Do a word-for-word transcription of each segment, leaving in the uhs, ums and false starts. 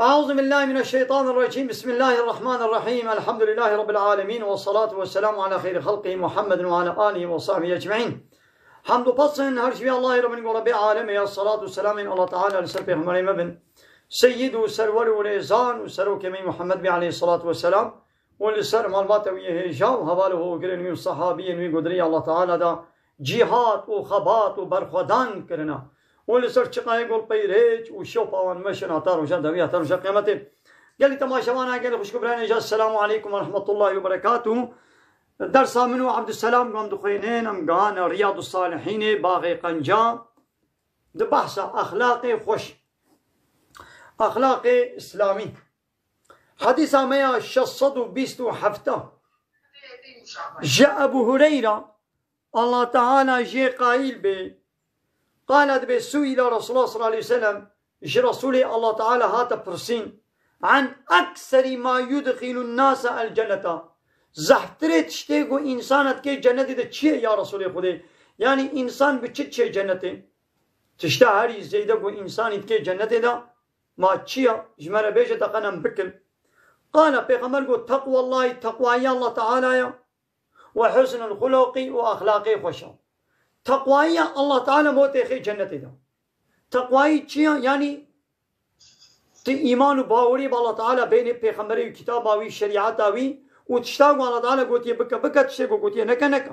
أعوذ بالله من الشيطان الرجيم. بسم الله الرحمن الرحيم. الحمد لله رب العالمين، والصلاة والسلام على خير خلقه محمد وعلى آله وصحبه أجمعين. Hamd û pes in her ji vî Allahê re bin, ku Rebê Alemê ya, selat û selamên Allah Teala li ser Pêxemberê me bin, Seyyid û Serwer û Rêzan û Serokê me Muhammed bê aleyhissalatu vesselam, û li ser malbata wî yê hêja û heval û hogirên wî û sehabiyên wî ku di rêya Allah Teala da cîhat û xebat û berxwedan kirina, û li ser çiqayê gol peyrêç û şopa wan meşin heta roja dawî, heta roja qiyametê. Gelî temaşevana, gelî xwişk û birayên hêja, Selamu aleykum ve rahmetullahi ve berekatuhu. Dersa min û Abdüselam ku em dixwînin, em gihane Riyadu Salihînê, Baxê Qenca, di behsa exlaqê xweş, exlaqê îslamî. Hedîsa me ya şeş sed û bîst û heft. Ji Ebu Hureyra, Allah Teala jê qayîl bê, qala, dibê, suîla Resulullah sallallahu aleyhi ve sellem, ji Resulê Allah Teala hate pirsîn, an ekserî ma yudxilun nasa el cenneta. Zehftirê tiştê ku însana dikê cennetê de çi ye ya Resulê Xwedê? Yanî însan bi çi diçe cennetê? Tişta herî zêde ku însanî dikê cennetê de, ma çi ya? Ji me re bêje, te qenem bikin. Qala, Pêxember got, teqwallahî, teqwayî Allah Teala ya, we husnul xuluqî û exlaqê xweş a. Teqwayî ya Allah Teala mo têxê cennetê de. Teqwayî çi ya? Yanî tu îman û bawerî bi Allah Teala bênê, Pêxemberê wî, kitaba wî, şerîeta wî û tişta ku Allah Teala gotiye bike, bike, tiştê ku gotiye neke, neke.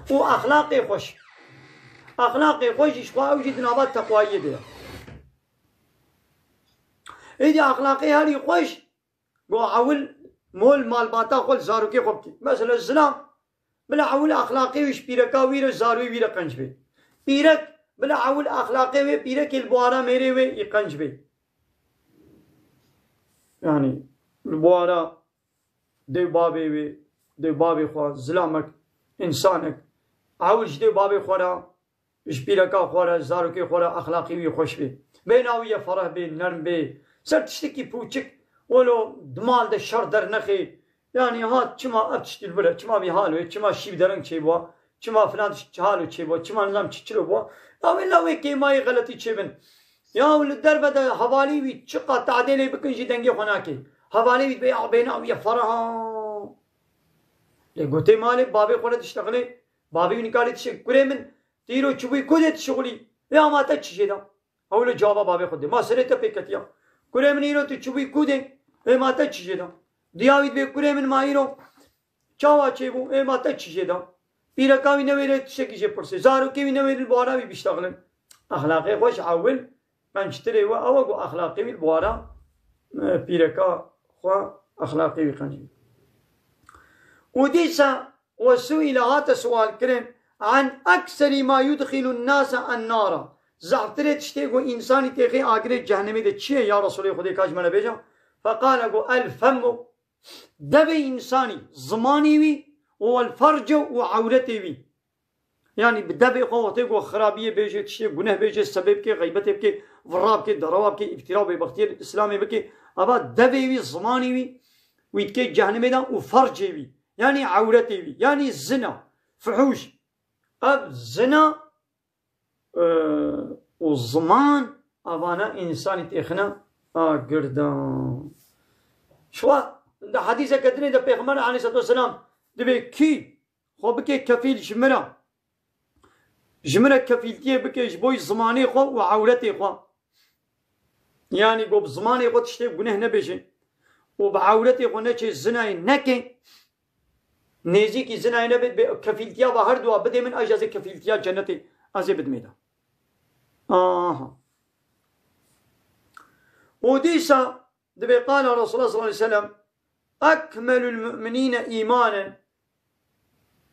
Û exlaqê xweş. Exlaqê xweş jî ji xwe ew jî di nava teqwayiyê de ye. Êdî exlaqê herî xweş, ku ewil mol malbata xwe li zarokê xwe bikî. Mesela zilam, bila ewil exlaqê wî ji pîreka wî re, zarokê wî re qenc bê. Pîrek, bila ewil exlaqê wê, pîrekê li buhara mêrê wê î qenc bê. Yanî li buhara dê û bavê wê, dê û bavê xwe, zilamek, însanek, ewil ji dê û bavê xwe re, ji pîreka xwe re, zarokê xwe re exlaqî wî xweş bê. Bêhna wî ye fereh bê, nerm bê. Ser tiştekî pûçik, welo di mal de şer dernexê. Yanî ha çima ev tişt li vir e, çima vî halo ye, çima şîv dereng çêbûwa, çima filan tişt halo çêbûwa, çima nizam çi çilo bûwa. Ya wê la wê kêmayî xeletî çêbin. Ya li derve de hevalî wî çiqa tadê lê bikin jî dengê xwe nake. Hevalê wî dibê ya bêhna wî ye fereh a. Lê gotê malê bavê xwe re diştexilê, bavê wî nikarê dişê, kurê min, tu îro çûbûyî ku dê dişixulî? Ê ama te çi jê da? Ew li cava bavê xwe dê. Ma serê te pê ketiya. Kurê min, îro tu çûbûyî ku dê? Ê ma te çi jê da? Diya wî dibê, kurê min, ma îro çawa çêbû? Ê ma te çi jê da? Pîreka wî newêrê tiştekî jê pirsê. Zarokê wî newêrê li buhara wî biştexilin. Exlaqê xweş ewil qenctirê we ew e ku exlaqê wî li buhara, e, pîreka xwe, exlaqê wî qenc bî. Û dîsa we suîle hate siwal kirin, an ekserî ma yudxilun nasa en nara. Zehftirê tiştê ku însanî têxê agirê cehennemê de çi ye ya Resulê Xwedê, ka ji me re bêje? Feqale, got, el femu, devê însanî, zimanî wî, û el ferce, û ewretê wî. Yanî bi devê xwe wextê ku xirabiyê bêje, tiştê guneh bêje, sebê bike, xeybetê bike, vira bike, derewa bike, îftira û bêbextiyê li Îslamê bike, eva devê wî, zimanî wî, wî dike cehennemê de û fercê wî, yanî ewretê wî, yanî zina, fuhûş. Ev zina, e, û ziman, evana însanî têxine a girdan. Şiwa di hedîseke dinê de Pêxember aleyhisselatu vesselam dibê kî xwe bike kefîl ji min re. Ji min re kefîltiyê bike ji bo zimanê xwe û ewretê xwe. Yanî ku bi zimanê xwe tiştê guneh nebêje û bi ewretê xwe neçê zinayê neke, nêzîkî zinayê nebe, bê kefîltiya ve her dua bidê min, ez jî ez ê kefîltiya cennetê ez ê bidimê de. Aha. Û dîsa dibê qala Resulullah sallallahu aleyhi ve sellem, ekmelul mu'minîne îmanen.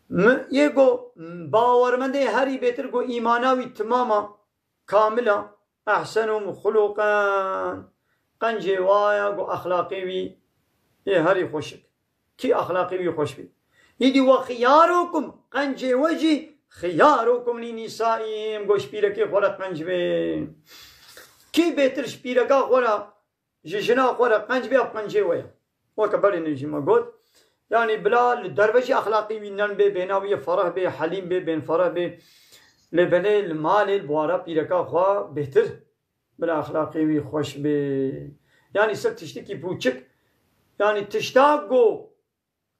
Mu-, yê ku bawermendê herî bêtir ku îmana wî timam a, kamil a, ehsenuhum xuluqan. Qencê wa ya ku exlaqê wî yê herî xweşik. Kî exlaqê wî xweş bî. Îdî we xiyarukum, qencê we jî xiyarukum lî nîsaîm, ku ji pîrekê xwe re qenc bê. Kî bêtir ji pîreka xwe re, ji jina xwe re qenc bê, ev qencê we ye. Weke berê nêjî me got. Yanî bila li derve jî exlaqî wî nerm bê, bêhna wî fereh bê, helîm bê, bên fereh bê. Lê belê li malê, li buhara pîreka xwe bêtir. Bila exlaqê wî xweş bê. Yanî ser tiştekî pûçik, yanî tişta ku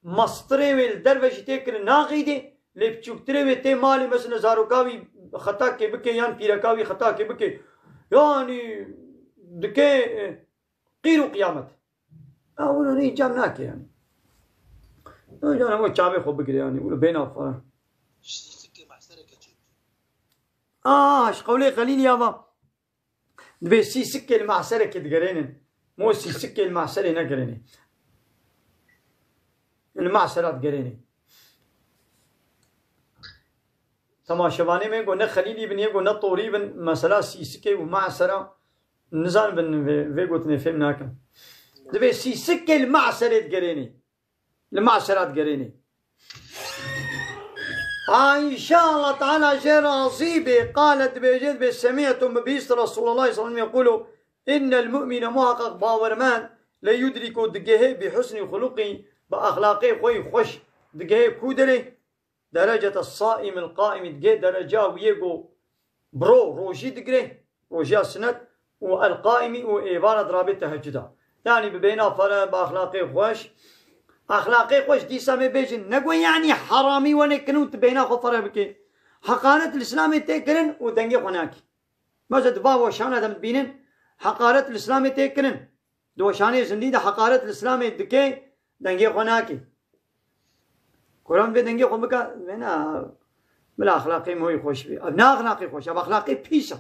mastirê wê li derve jî tê kirin naxîdê, lê piçûktirê wê tê malê, mesela zaroka wî xetakê bike yan pîreka wî xetakê bike. Yanî dike, e, qîr û qiyamet. Ya wilo ne cem nake yani. Ya canım o çavê xwe bigire yani. Wilo bêna falan. Ah, ji qewlê Xelîl ya va. Dibê sî sikê li mahserekê digerênin. Mo sî sikê li mahserê negerênê. Li mahsera digerênê. Temaşevanê me go ne Xelîlî bin, yê go ne Torî bin, mesela sî sikê û mahsera nizan bin vê, vê gotinê fêm nakin. Dibê sî sikê li mahserê digerênê. Li mahsera digerênê. Ayşe, Allah Teala jê razî bê, qalet, dibêje, dibê, semî'tu, min bihîst Resûlallah sallallahu aleyhi ve sellem yekûlu, innel mu'mine, muhaqqaq bawermend, le yudrîku, digehê, bi husnî xuluqî, bi exlaqê xwe yî xweş, digehê ku derê, derecete saîmil qaîmî, digehê dereca wî yê ku bi ro, rojî digirê, rojiya sinet û el qaîmî û êvara dirabê tehecuda. Yanî bi bêhna fere, bi exlaqê xweş. Exlaqê xweş dîsa me bêjin, ne go yanî heramî wenê kin û tu bêhna xwe fere bike. Heqaret li Îslamê tê kirin û dengê xwe nakî. Mesela di va weşana de em dibînin, heqaret li Îslamê tê kirin. Di weşanê zindî de heqaret li Îslamê dike, dengê xwe nakî. Kuran vê dengê xwe bika, vêna bila exlaqê me wî xweş bî. Ev ne exlaqê xweş, ev exlaqê pîs e.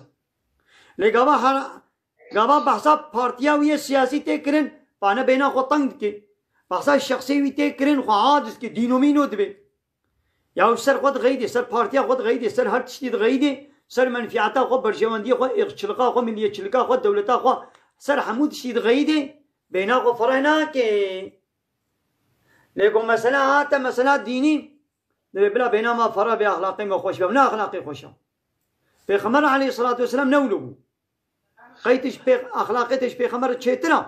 Lê gava hera-, gava behsa partiya wî yê siyasî tê kirin, va ne bêhna xwe teng dike. Behsa şexsê wî tê kirin, xwe aciz dike, dînomîno dibe. Ya ser xwe dixeyidê, ser partiya xwe dixeyidê, ser her tiştî dixeyidê, ser menfiyata xwe, berjewendiyê xwe, êrçilika xwe, miliyetçilika xwe, dewleta xwe, ser hemû tiştî dixeyidê, bêhna xwe fere nake. Lê ku mesela hate, mesela dînî, dibê bila bêhna me fere bê, exlaqê me xweş be. Ne exlaqê xweş e. Pêxember aleyhisselatu vesselam ne wilo bû. Qey tişt pê-, exlaqê tişt pêxember çêtir e.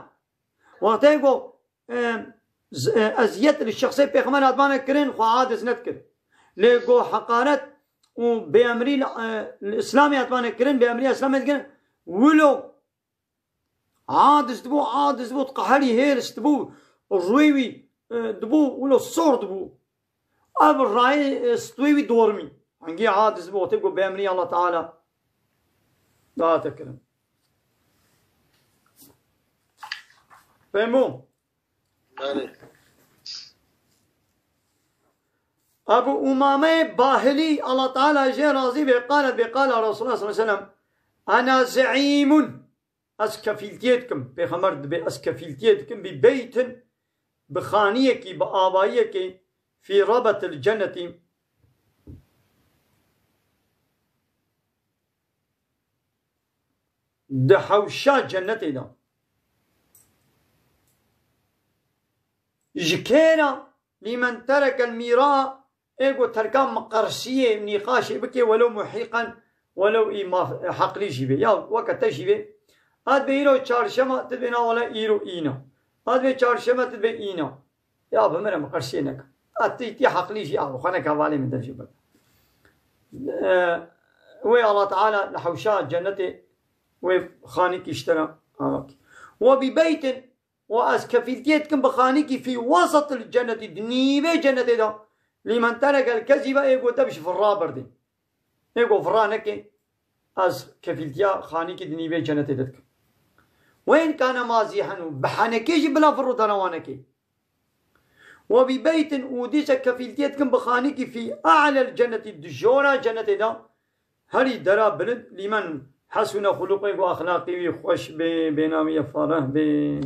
Wextê ku, e, z-, e, eziyet li şexsê pêxember hatmane kirin, xwe aciz nedikir. Lê ku heqaret û bêemrî li, e, li Îslamê hatmane kirin, bêemrî Îslamê dikirin, wilo Aciz dibû, aciz dibû, diqeherî, hêrs dibû, rûyê wî, e, dibû, wilo sor dibû. Ev rayê, e, stûyê wî dormî. Hingî aciz dibû, wextê ku bi emrî Allah Teala date kirin. Fehmo? Belê. Ebu Umame Bahilî, Allah Teala jê razî be, qalet be, qala Resulullah sallallahu aleyhi ve sellem, "Ana zeîmun." Ez kefîltiyê dikim. Pêxember dibê, "Ez kefîltiyê dikim bi beytin, bi xaniyekî, bi avayiyekê, fî rabetil cennetî." Di hewşa cennetê de. Ji kê re? Lîmen terekel mîra, ê ku terka miqersiyê, nîqaşê bike, welew muhîqen, welew î maf-, heqlî jî be. Ya weke te jî be. Ad be îro çarşema, tu dibê na wele îro îna. Ad be çarşema, tu dibê îna. Ya bi min re miqersiyê neke. A tî, tî heqlî jî, a xwe neke, hevalê min dev jî bike. E, wê Allah Teala li hewşa cennetê wê xanîkî ji te re ava ke. Ve bi beytin, û ez kefîltiyê dikim bi xanîkî fî wesetil cennetî, di nîvê cennetê de, lîmen terekel kezîbe, ê ku dev ji vira berdê. Ê ku vira neke, ez kefîltiya xanîkî di nîvê cennetê de dikim. Ve in kane mazîhen û bi henekê jî bila vir û dana wa neke. Ve bi beytin, û dîse kefîltiyê dikim bi xanîkî fî a'lel cennetî, di jora cennetê de, herî dera bilind, lîmen hesûne xulûqê ku exlaqê wî xweş bê, bênamî ye fareh bê.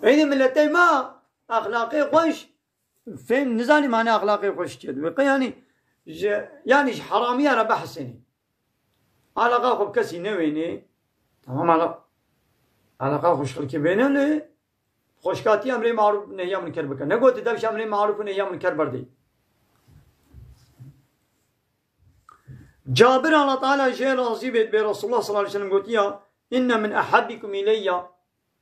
Êdî miletê me exlaqê xweş fêm nizanî mane exlaqê xweş çi dibe. Qey yanî ji, yanî ji heramiya re behsênî. Alaqa xwe bi kesî newênê. Tamam, ala-, alaqa xwe ji xelkê bêne lê xweşkatî emrê marûf nehya munker bike. Negotî dev ji emrê marûf û nehya munker berdê. Cabir, Allah Teala jê razî bê, dibê Resulullah sallallahu aleyhi ve sellem gotiya, "Inne min ehabbikum ileyya."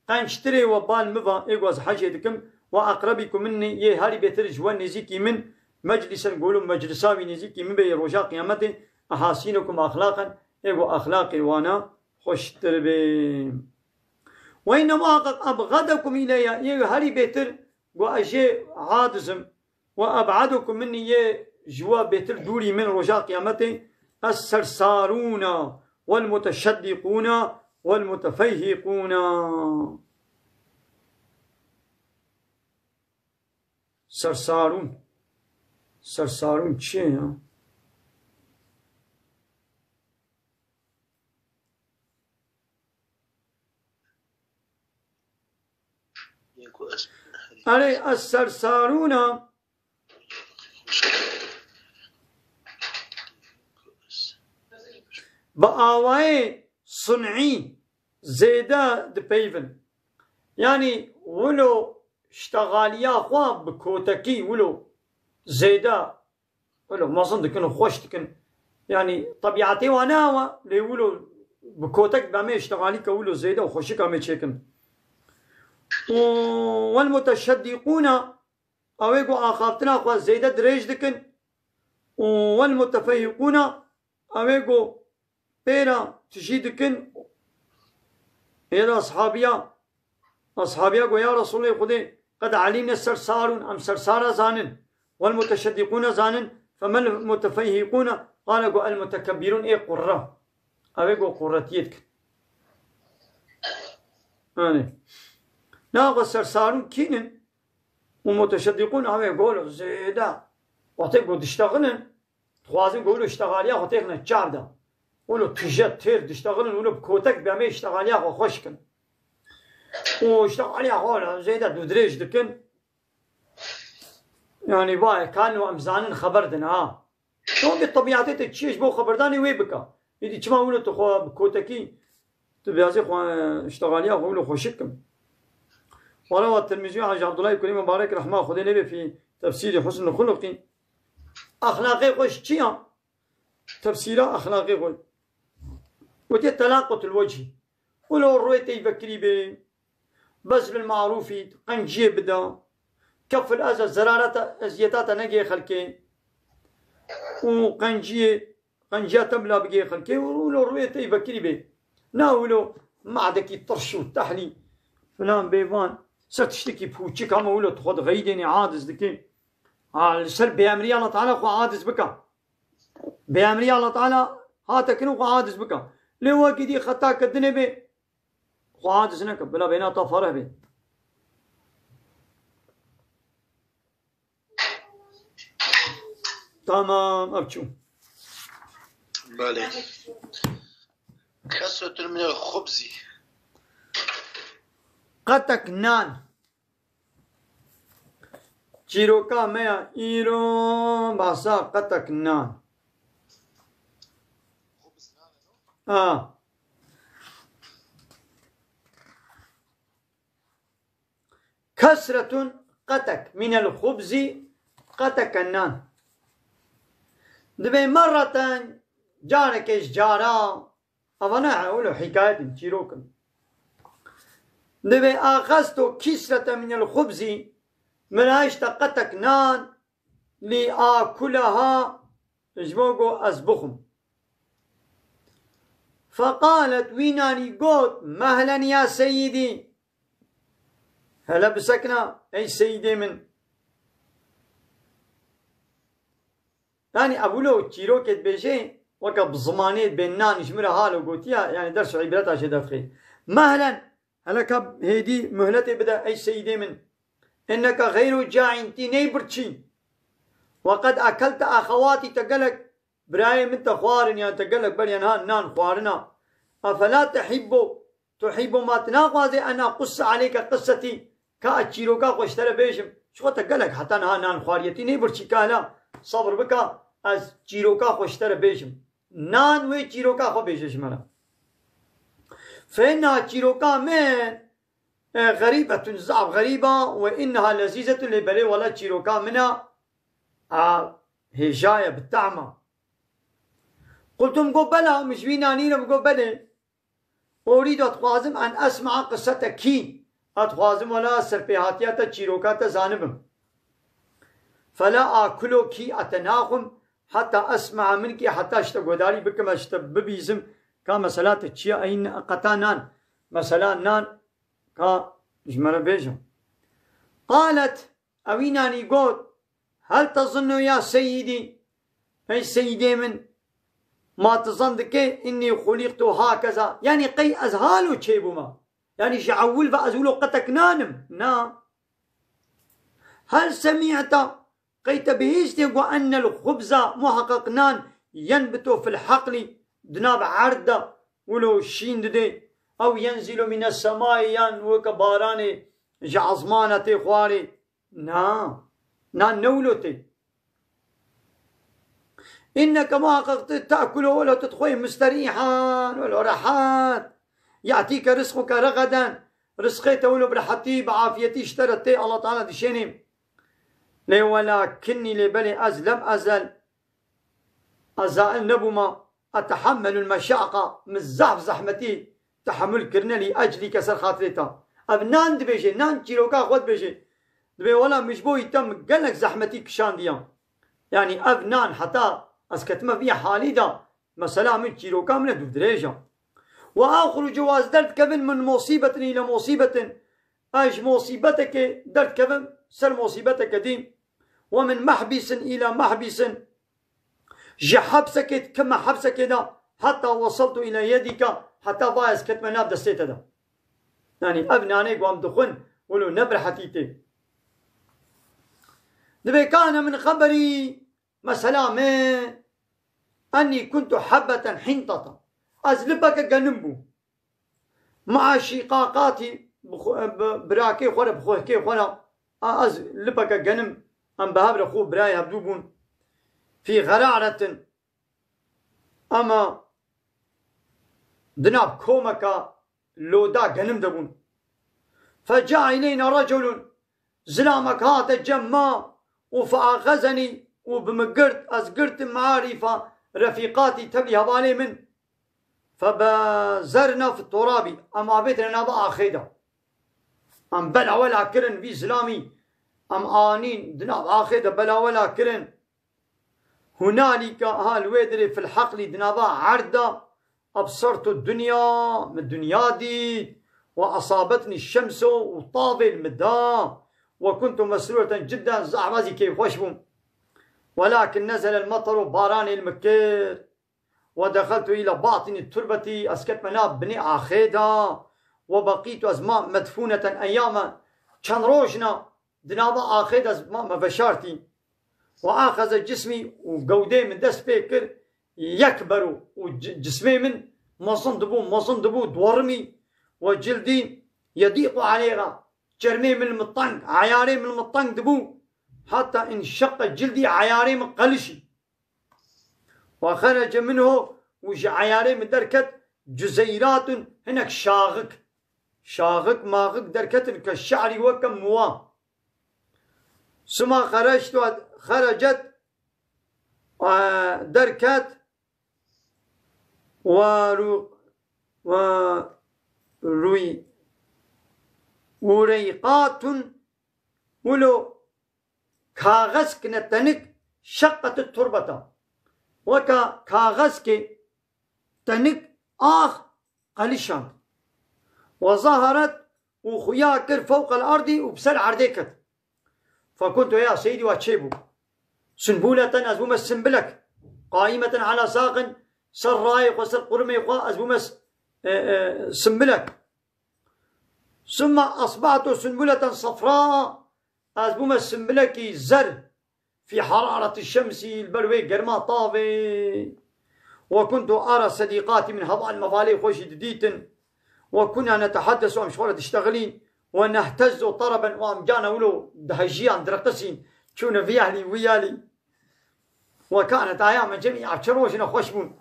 Qençtirê we bal mi va, ê ku ez hecê dikim, "ve eqrebikum minni", yê herî bêtir ji we nêzîkî min, meclisen, golo meclisa wî nêzîkî min bê yê roja qiyametê, أحاسنكم أخلاقا, ê ku exlaqê wana xweştir be. وإن محقق أبغضكم إلي, ê herî bêtir ku ez jê aciz im, وأبعدكم مني, yê ji we bêtir dûrî min roja qiyametê, السرسارون والمتشدقون والمتفيهقون. Sersarûn. Sersarûn çi ye ya? Erê, السرسارون bi awayê sun'î zêde dipeyvin. Yanî wilo ştexaliya xwe bi kotekî wilo zêde, wilo mezin dikin û xweş dikin. Yanî tebîetê wan ne ew e, lê wilo bi kotek be me ştexalî ke wilo zêde û xweşik em ê çêkin. Û والمتشدقون, ew ê ku axaftina xwe zêde dirêj dikin. Û والمتفيهقون, ew ê ku pêra tijî dikin. Ê de ashabiya, ashabiya got, ya Resulê Xwedê, قد علمنا السرسارون, em sersara zanin, والمتشدقون zanin, فما المتفيهقون؟ قال, got, المتكبرون, ê qurre. Ew ê ku qurretiyê dikin. Yanî, na got sersarûn kînin û muteşeddiqûn, ew ê got zêde. Wextê ku diştexilin, dixwazin ku wilo ştexaliya xwe têxine çav de. Wilo tije, têr diştexilin, wilo bi kotek be me ştexaliya xwe xweş kin. Û ştexaliya xwe wilo zêde dûdirêj dikin. Yanî vay, kan û em zanin xeber din ha. Çon bi tebîetê te çi ye ji bo xeberdanê wê bike. Êdî çima wilo tu xwe bi kotekî, tu biyazê xwe, ştexaliya xwe wilo xweşik kim. وروى الترمذي عن عبد الله بن مسعود رحمه الله, Xwedê lê be, في تفسير حسن الخلق. Exlaqê xwe ji çi ya? Tefsîra exlaqê xwe. Gotiye تلقة الوجه. Wilo rûyê te yî vekirî bê. بذل المعروف, qenciyê bide. كف الأذى, zerarata, eziyeta te negê xelkê. Û qenciyê, qenciya te bila bigê xelkê û wilo rûyê te yî vekirî bê. Na wilo madekî tirş û tehlî filan bê van. Ser tiştekî pûçik hema wilo tu xwe dixeyîdênê, aciz dikê. Ha, li ser bêemriya Allah Teala xwe aciz bike. Bêemriya Allah Teala hate kirin, xwe aciz bike. Lê wekî dî xeta kirinê bê, xwe aciz neke. Bila bêhna te fereh bê. Tamam, ev çû. Belê. Kesretun minel xubzi. Qetek nan. Çîroka me ya îro behsa qetek nan. Ha. Kesretun qetek, minel xubzi qeteke nan. Divê merreten, careke ji cara, Ava ne, wilo hikayet in, çîrok in. Divê axesto kisrete minel xubzî, min hişte qetek nan, li akuleha, ji bo go ez bixwim. Feqalet, wî nanî got, mehlen ya seyîdî. Hele bisekna, ey seyîdê min. Yanî ev wilo çîrokê dibêje, weke bi zimanê dibê nan ji min re halo gotiya, yanî ders û îbreta jê derdixê. Mehlen, hele ka hêdî muhletê bide, ey seyîdê min. Inneke xeyru caîn, tî ney birçî. Ve qed ekelte exewatî, te gelek birayê min te xwarin, yan te gelek beriya niha nan xwarina. Efela tehibbu, tuhibbu, ma tu naxwazê en aqussa aleyke qissetî, ka ez çîroka xwe ji te re bêjim. Ji xwe te gelek heta niha nan xwariye, tî ney birçî, ka hela sebir bika, ez çîroka xwe ji te re bêjim. Nan wê çîroka xwe bêje ji me re. Fe inneha, çîroka min, e, xerîbetun, zaf xerîba, ve inneha lezîzetun, lê belê wele çîroka min a, a, hêja ye, bi tehm a. Qultu, min got, bela, min ji wî nanî re, min got, belê. Orîdu, ez dixwazim, en esme'a qissetekî, ez dixwazim wela serpêhatiya te, çîroka te zanibim. Fela akulu, kî ez te naxwim, heta esme'a minkî, heta ji te guhdarî bikim, ez ji te bibîzim, ka mesela te çi ye, eyn qeta nan, mesela nan, ka ji me re bêje. Qalet, ewî nanî got, hel tezunnu ya seyyidî, ey seyîdê min, ma tu zan dike, innî xulîqtu hakeza, yanî qey ez halo çêbûma, yanî ji ewil ve ez wilo qetek nan im, na. Hel semî'ta, qey te bihîstê ku ennel xubza, muheqeq nan, yenbitu fil heqlî, di nav erd de wilo şîn didê, ew yenzilu mîne semayê, yan weke baranê ji ezmana tê xwarê. Na, nan ne wilo tê. Înneke muheqeq tu te'kulu welo tu dixweyî musterîhan, welo rehet. Ya'tîke rizquke regaden, rizqê te wilo bi rehetî, bi afiyetî ji te re tê, Allah Teala dişênê. Lê welakinnî, lê belê ez lem ezel, ez zail nebûma, etehemmelul meşaqa, min zehf zehmetî tehemul kirine lî eclîke ser xatirê te. Ev nan dibêje, nan çîroka xwe dibêje. Dibê wela min ji bo te min gelek zehmetî kişandiya. Yanî ev nan heta ez ketime vî halî de, mesela min çîroka min e dûvdirêj e. Ve axrucu, ez derdikevin, min mosîbetin île mosîbetin. Ez ji mosîbetekê derdikevim ser mosîbeteke dî. Ve min mehbîsin île mehbîsin. Ji hepsekê dikevime hepsekê de, heta weseltu île yedîka, heta va ez ketime nav destê te de. Yanî ev nanê ku em dixwin, wilo ne bi rehetî tê. Dibê kane min xeberî, mesela min, ennî kuntu hebbeten hîntata. Ez lipeke genim bû. Maa şîqaqatî, bi xwe, bi birakê xwe re, bi xwehkê xwe re, a, ez lipeke genim, em bi hev re xwe birayê hevdû bûn. Fî xeraretin, ema di nav komeka loda genim de bûn. Feca îleyna reculun, zilamek hate cem ma û feaxezenî û bi min girt, ez girtim, marîfa refîqatî, tevlî hevalê min. Febezerna fi turabî, em avêtine nava axê de. Em belawela kirin vî zilamî, em anîn di nav axê de belawela kirin. Hunalîke, ha li wê dirê, fil heqlî, di nava erd de, ebsertu dunya, min dinya dît, ve esabetnî şemso, û tavê li min da, ve kuntu mesrûreten cidden, zehf ez jî kêfxweş bûm. Welakin nezelel meteru, baranê li min kir. Ve dexeltu île batînî turbetî, ez ketime nav binê axê de. Ve beqîtu, ez mam, medfûneten eyyame, çend rojna di nava axê de ez mame veşartî. Ve axeze cismî, û gewdê min dest pê kir yekberu, û ci-, cismê min mezin dibû, mezin dibû, diwerimî. Ve cildî yedîqu aleyha, çermê min li min teng, eyarê min li min teng dibû. Heta inşeqe cildî, eyarê min qelişî. Ve xerece minhu, û ji eyarê min derket, cuzeyratun, hinek şaxik. Şaxik maxik derketin ke şe'rî, weke miwa. Suma xerectu, xerecet, e, derket, ve ru-, ve rûy-, ûreyqatun, wilo kaxezkine tenik, şeqqet turbeta. Weka kaxezkê tenik ax qelişand. Ve zaharet, û xuya kir, fewqel erdî, û bi ser erdê ket. Fekuntu ya seydî, wa çêbû. Sunbuleten, ez bûme simbilek. Qaîmeten ala saqin, ser rayê xwe, ser qurumê xwe, ez bûme s-, e, e, simbilek. Summa asbahtu sunbuleten safra, ez bûme simbilekî zer, fî harareti şemsî, li ber wê germa tavê. Ve kuntu ara sedîqatî min, heval mevalê xwe jî didîtin. Ve kuna neteheddesu, em ji xwe re diştexilîn. Ve nehtezzu tereben, û em cana wilo dihejiyan, direqisîn. Çûne vî ehlî, wî ehlî. Ve kanet ayame cemî, ev çi rojine xweş bûn.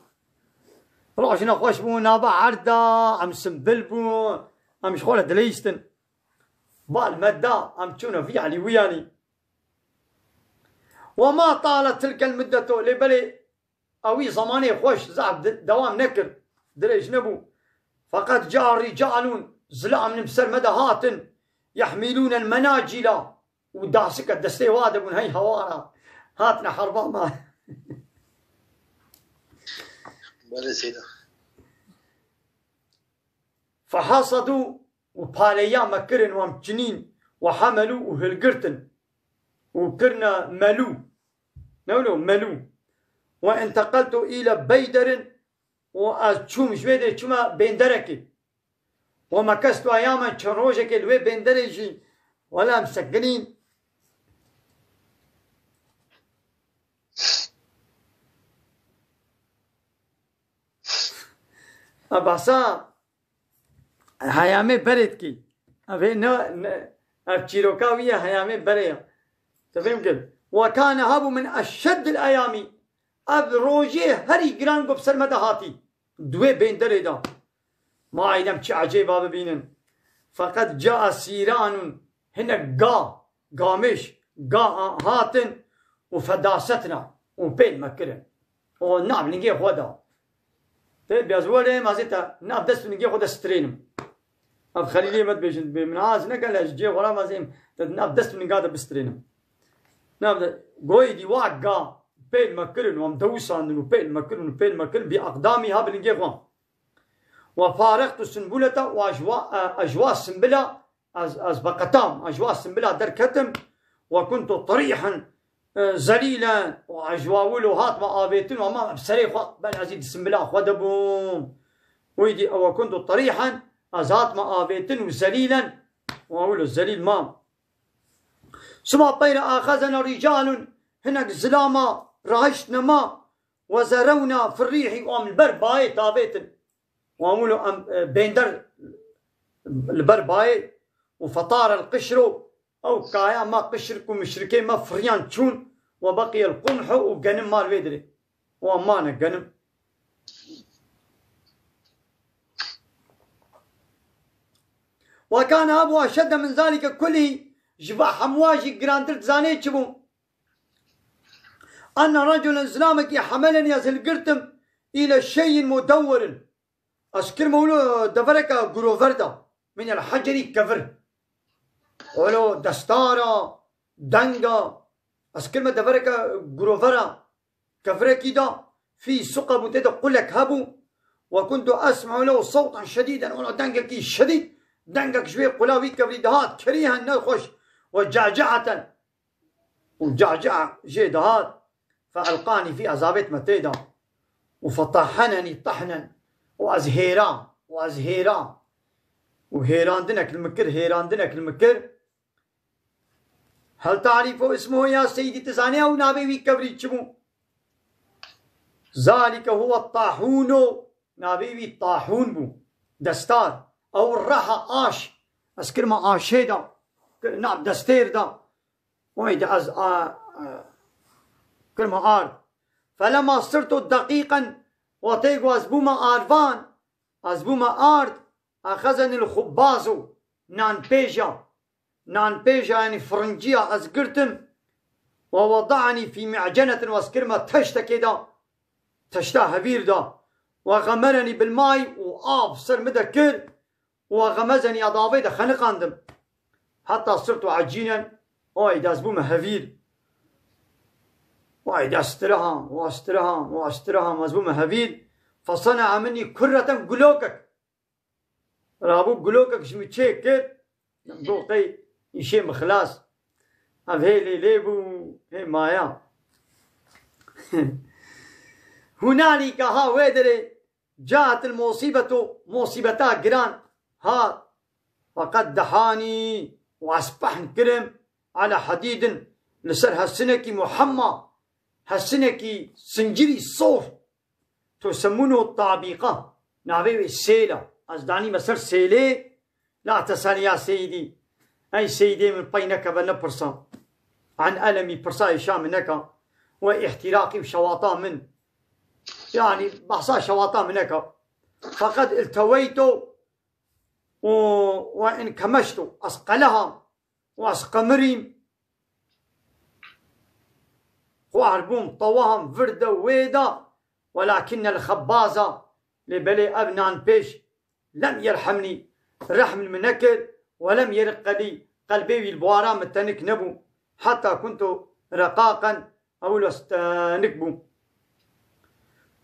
Rojine xweş bûn, nava erda, em simbil bûn, em ji xwe re dileyîstin. Bal me da, em çûne vî ehlî, wî ehlî. Ve ma talet tilkel muddetu, lê belê ewî zemanê xweş zaf de-, dewam nekir, dirêj nebû. Feqet ca ricalun, zilam li ser me de hatin, yehmilûnel menacîla, û dasike destê wa de bûn, hey hewara, hatine herba me. Belê Seyda. Fehasedû û paleya me kirin, û em çinîn, û hemelû û hilgirtin, û kirine melû. Ne wilo, melû. Ve inteqeltu île beyderin, û ez çûm ji wê dê çûme bênderekê. Û me kes tu eyame çend rojekê li wê bênderê jî, wela em sekinîn. A behsa heyamê berê dikî. Ev ê ne, ne, ev çîroka wî ye, heyamê berê ye. Tu fêm kir. Ve kane hebû min eşeddil eyamî. Ev rojê herî giran ku bi ser me de hatî. Di wê bênderê de. Ma eydem çi ecêba bibînin. Feqet caa sîranun, hinek ga, gamêş, ga hatin û fedasetna û pêl me kirin. Û nav lingê xwe da. Te biyaz were mazê te nav dest û lingê xwe de strênim. Ev Xelîlê me dibêjin, dibê min az neke le ji cê xwe ra mazê te nav dest û linga de bistrênim. Nav de goyê dî wa ga pêl me kirin û em dewisandin û pêl me kirin û pêl me kirin, bi aqdamî ha bi lingê xwe. Ve farextu sunbulete û ez wa, e, ez wa simbila, ez, ez veqetam, ez wa simbila derketim. Ve kuntu tirîhen, e, zelîlen, û ez wa wilo hatme avêtin û ama bi serê xwe, ben ez ê di simbila xwe de bûm. Wî dî, ve kuntu tirîhen, ez hatme avêtin û zelîlen, û wilo zelîl mam. Sima peyre axezena rîcalun, hinek zilama rahiştine ma, ve zerewna fi rîhî, û em li ber bayê tavêtin. Û em wilo em, e, bênder li ber bayê û fetarel qişro, ew kaya ma qişr ku muşrikê me firiyan çûn, ve beqiyel qunhu û genim mal vê dirê. Û em mane genim. Ve kane hebû eşedde min zalike kulî, ji va hemûa jî girantir dizanê çi bû? Enne reculen, zilamekî, hemeleni, ez hilgirtim, île şeyin mudewwerin. Ez kirme wilo devereke gurover da. Min el heceri, kevir. Wilo destara, denga. Ez kirme devereke gurovera, kevirekî da. Fî suqebû, tê de qulek hebû. Ve kuntu esma'u lehu sewtan şedîden. Wilo dengekî şedîd. Dengek ji wê qula wî kevirî dihat. Kerîhen, nexweş. Ve ca'ca'eten. Û ca'ca jê dihat, fe elqanî fî, ez avêtme tê de. Û fetahenenî tahnen, û ez hêra, û ez hêra. Û hêrandinek li min kir, hêrandinek li min kir. Hel ta'rifu ismuhu ya seyyidî, tu zanî ew navê wî kevirî çi bû? Zalike huwe tahûno, navê wî tahûn bû. Destar. Ew reha aş. Ez kirme aşê de. Kir-, nav destêr de. Oy de ez a, a, kirme ard. Felema sirtu deqîqen, wextê ku ez bûme arvan, ez bûme ard, exezenil xubbazu, nanpêja, nanpêja, yanî firinciya ez girtim, ve wedaenî fî mi'cenetin, ez kirme teştekê de, teşta hevîr de, ve xemerenî bil may, û av ser min de kir, û xemezenî, ez avê de xeniqandim. Heta sirtu ecînen, ay de ez bûme hevîr. Ay de ez tiriham, û ez tiriham, û ez tiriham, ez bûme hevîr. Fesene'a minî kurreten, gulokek. Rabû gulokek ji min çêkir. Got qey îşê min xilas. Ev hê lê lê bû, hê maya. Hunalîke, ha wê derê, caetil musîbetu, musîbeta giran hat. Feqed dehanî, û ez pehn kirim, ala hedîdin, li ser hesinekî muhemma, hesinekî sincirî sof. Tusemmuno tabîqa, navê wê sêl e. Ez danîme ser sêlê, la teselî ya seyîdî. Ey seyîdê min, pey nekeve, nepirsa. An elemî, pirsa êşa min neka. Ve îhtîraqî, û şewata min. Yanî behsa şewata min neka. Feqet ilteweyto û, ve inkemeşto. Ez qeleham. û ez qemirîm. Xwar bûm, tewaham vir de wê de, welakinnel xebbaza, lê belê ev nanpêj, lem yerhemnî, rehm li min nekir, we lem yeriqqelî, qelbê wî li bawara min tenik nebû, heta kuntu reqaqen, ew li ez tenik bûm.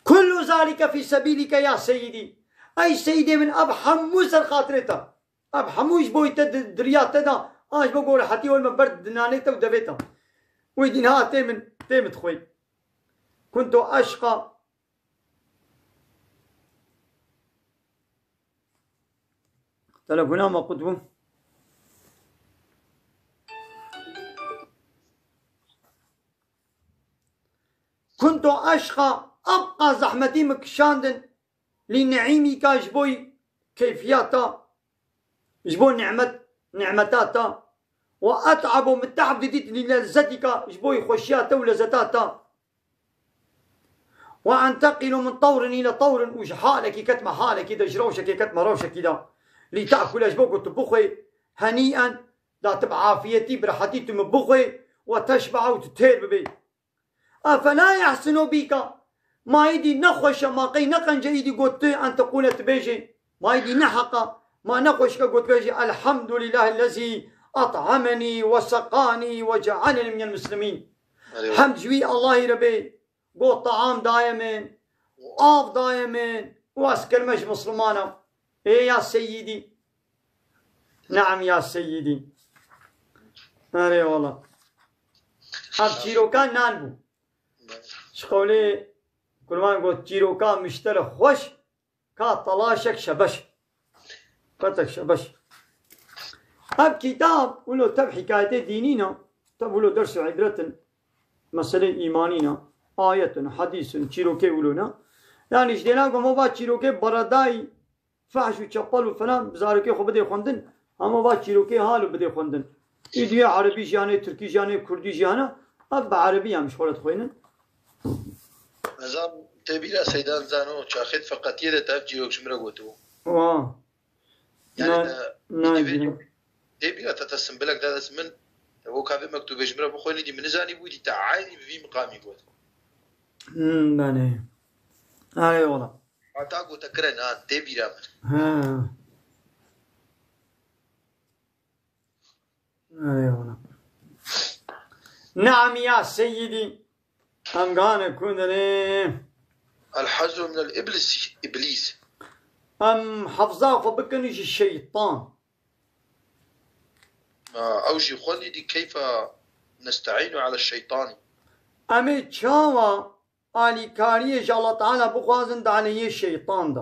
Kullu zalike fî sebîlike ya seyîdî. Ey seyîdê min, ev hemû ser xatirê te. Ev hemû ji bo te di-, di riya te de, an ji bo ku rehetî holme ber dinanê te û devê te. Wî dî niha tê min, tê min dixwê. Kuntu eşqa. Telefona me qut bû. Kuntu eşqa, ebqa zehmetî min kişandin, lî neîmîka ji bo keyfiya te, ji bo nimet, nimeta te, we et'abu min tehb didît lî lezzetîka, ji bo xweşiya te û lezzeta te. Ve enteqilu min tewrin île tewrin, û ji halekî ketme halekî de, ji rewşekê ketme rewşekî de. Lî te'kule, ji bo ku tu bixwê, henî'en, da tu bi afiyetî, bi rehetî tu min bixwê, ve teşbe'a, û tu têr bibê. Efela yehsinu bîka, ma êdî ne xweş e, ma qey ne qenc e êdî got tu en tequle tu bêjê, ma êdî ne heq e, ma ne xweşik e got bêjê, Elhamdulîlahillezî et'emenî ve seqanî ve ce'eleni minel muslimîn. Eyvallah. Hemd ji wî Allahî re bê, got taam daye min, û av daye min, û ez kirime ji Mislimanan. Ê ya seyîdî. Neam ya seyîdî. Erê wala. Ev çîroka nan bû. Ji qewlê kurman got, çîroka miştere xweş, ka telaşek şebeş. Petek şebeş. Ev kitab, wilo tev hikayetê dînî ne, tev wilo ders û îbret in, meselê îmanî ne, ayet in, hadîs in, çîrokê wilo ne. Yani ji dêlan ku hema va çîrokê beredayî, fehş û çepel û falan, bi zarokê xwe bidê xwendin, hema va çîrokê hal û bidê xwendin. Îdî ya erebî jî hene, tirkî jî hene, kurdî jî hene, ev bi erebî em ji xwe re dixwînin. Nizam tê bîra Seyda Nizano, çaxê di feqetiyê de te ev çîrok ji min re gotibû. Wa. Yani Na-, te, na-, tê bîra te, te simbilek da dest min, te wek vê mektûbê ji min re bixwînî, dî min nizanîbû, dî te eynî bi vî miqamî got. Hmm, belê. Erê wala. Heta ku te kire nan, tê bîra min. Ha. Erê wala. Neam ya seyîdî. Em gane kundinê. El hazru minel iblis, iblis. Em hefza xwe bikin ji şeytan. Ha, ew jî xwendî dî keyfe nesteînu ala şeytanî. Em ê çawa alîkariyê ji Allah Teala bixwazin di aleyê şeytan de?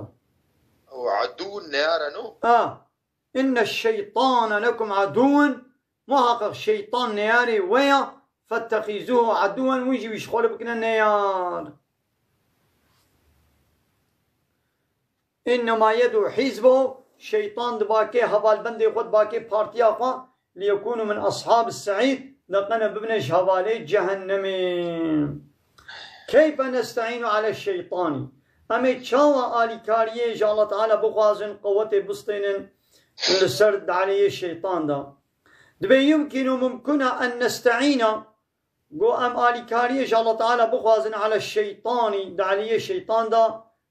Ew edûn neyare no? Ha. Inne şeytane lekum edûn. Muhaqqeq şeytan neyarê we ya. Fettexîzûhu edûen. Wî jî wî ji xwe re bikine neyar. Innema yed'u hizbehu, şeytan dibakê hevalbendê xwe, dibakê partiya xwe, liyekûnû min ashabis se'îr, de qene bibine ji hevalê cehennemê. Keyfe neste'înu ale şeytanî? Em ê çawa alîkariyê ji Allah Teala bixwazin, qewetê bistênin li ser daleyê şeytan de? Dibê yumkinu mumkuna en neste'îna, Go em alîkariyê ji Allah Teala bixwazin ala şeytanî, di aliyê şeytan de,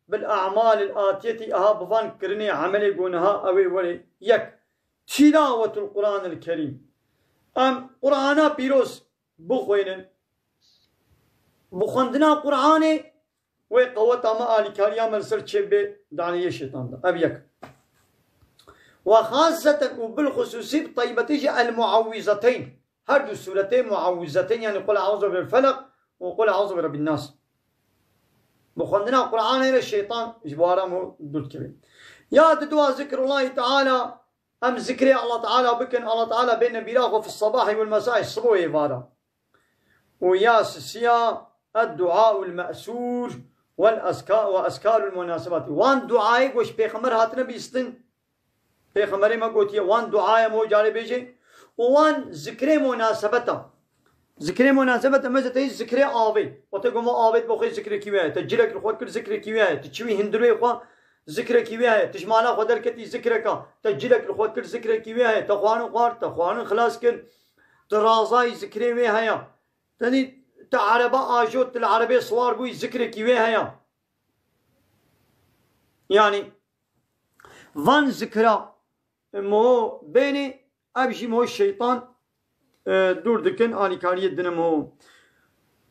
bil a'malil atiyetî, aha bi van kirinê emelê go niha ew ê werê. Yek, tilawetul Qur'anil Kerîm. Em Qur'ana pîroz bixwînin. Bi xwendina Qur'anê wê qeweta me, alîkariya me li ser çêbê di aliyê şeytan de. Ev yek. Ve xasseten û bilxusûsî bi taybetî jî el muawwizeteyn. Her du sûretê muawwizeteyn, yani Qul a'ûzu bi Rabbil Felaq û Qul a'ûzu bi Rabbin Nas. Bi xwendina Qur'anê re şeytan ji bo ara me dûr dikeve. Ya di dua zikrullahi Teala, em zikrê Allah Teala bikin, Allah Teala bêne bîra xwe fi sebahî wal mesai, sibo ê vara. Û ya sisiya, edduaul me'sûr wal eska-, ve eskarul munasebati. Wan duayê ku ji Pêxember hatine bîstin, Pêxemberê me gotiye, wan duaya me carê bêje û wan zikrê munasebeta. Zikrê munasebeta, mesela te zikrê avê. Wextê ku me avê dibe xwe zikrekî wê heye. Te cilek li xwe kir zikrekî wê heye. Tu çiwî hundirê xwe zikrekî wê heye. Tu ji mala xwe derketî zikreka. Te cilek li xwe kir zikrekî wê heye. Te xwarin xwar, te xwarin xilas kir. Tu razayî zikrê wê heye. Tenî tu ereba ajot, tu li erebê siwar bûyî zikrekî wê heye. Yani, Van zikra mo bênê, ev jî mo şeytan, e, dûr dikin alîkariyê dine mo.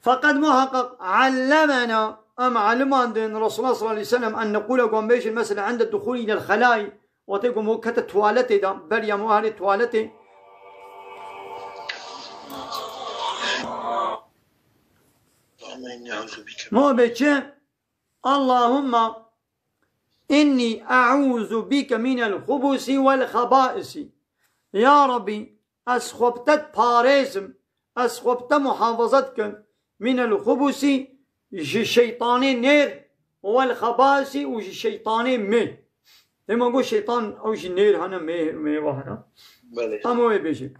Feqet muhaqqeq allemena, em elimandin Resulullah sallallahu aleyhi ve sellem en nekule, ku em bêjin mesela inde dukhul ile xelay, wextê ku mo kete tuwaletê de, beriya mo herê tuwaletê. Mo bê çi? Allahumma inni e'uzu bike minel xubusi vel xebaisi. Ya Rabbi, ez xwe bi te diparêzim, ez xwe bi te muhafaza dikim, minel xubusi, ji şeytanê nêr, vel xebaisi û ji şeytanê mê. Dema got şeytan, ew jî nêr hene, mê, mê wa hene. Belê. Em wê bêjin.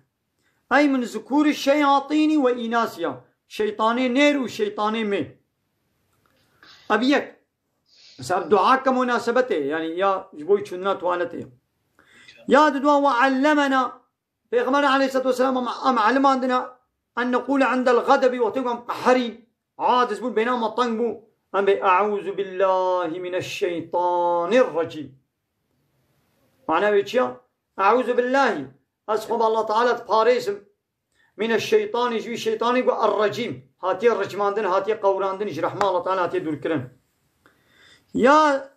Ey min zikûrî şeyatînî ve înasiya. Şeytanê nêr û şeytanê mê. Ev yek. Mesela dua ke munasebetê, yani ya ji bo çûnina tuwaletê. Ya di dua ve allemena. Pêxember aleyhissalatu vesselam em, em elimandina en neqûle indel ğedebi, wextê ku em qeherî, aciz bû, bêna me teng bû. Em bê eûzu billahi mineşşeytanirrecîm. Mana wê çi ya? Eûzu billahi. Ez xwe bi Allah Teala diparêzim. Mine şeytanî, ji wî şeytanî ku errecîm. Hatiye ricmandin, hatiye qewrandin, ji rehma Allah Teala hatiye dûrkirin. Ya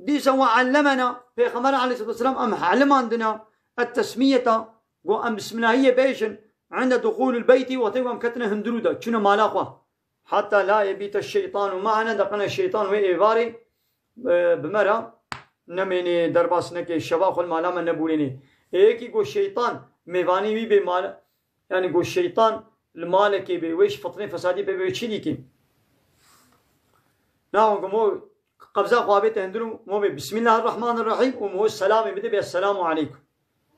dîsa we ellemena, Pêxember aleyhissalatu vesselam em helimandina, et tesmiyeta, ku em bismillahiyê bêjin, inde duxûlil beyti, wextê ku em ketine hundirû de, çûne mala xwe. Hatta la yebîte şeytanu ma'ana, deqene şeytan wê êvarê, e, bi me re nemênê, derbas neke, şeva xwe li mala me nebûrênê. Ê yekî got şeytan mêvanî wî bê mal, yani got şeytan li malekê bê, wê ji fitnê fesadî pê bê, wê çi dîkî? Na, got mo qebza xwe bête hundir û mo bê Bismillahirrahmanirrahîm û mo selamê bide bê, Esselamu aleykum.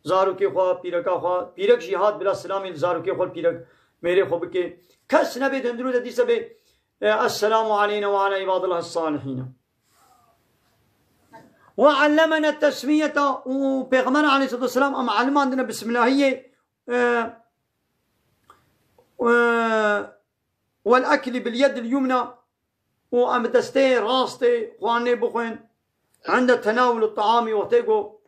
Zarokê xwe, pîreka xwe, pîrek jî hat bila silamê li zarokê xwe, pîrek mêrê xwe bike. Kes nebe di hundirû de dîsa bê, e, Esselamu aleyna ve ala ibadillahis salihîn. Ve allemene tesmiyeta û Pêxember aleyhissalatu vesselam em elimandine bismillahiyê, e, e, vel ekli bil yedil yumna û em bi destê rastê xwarinê bixwin. Ende tenawul taamî, wextê ku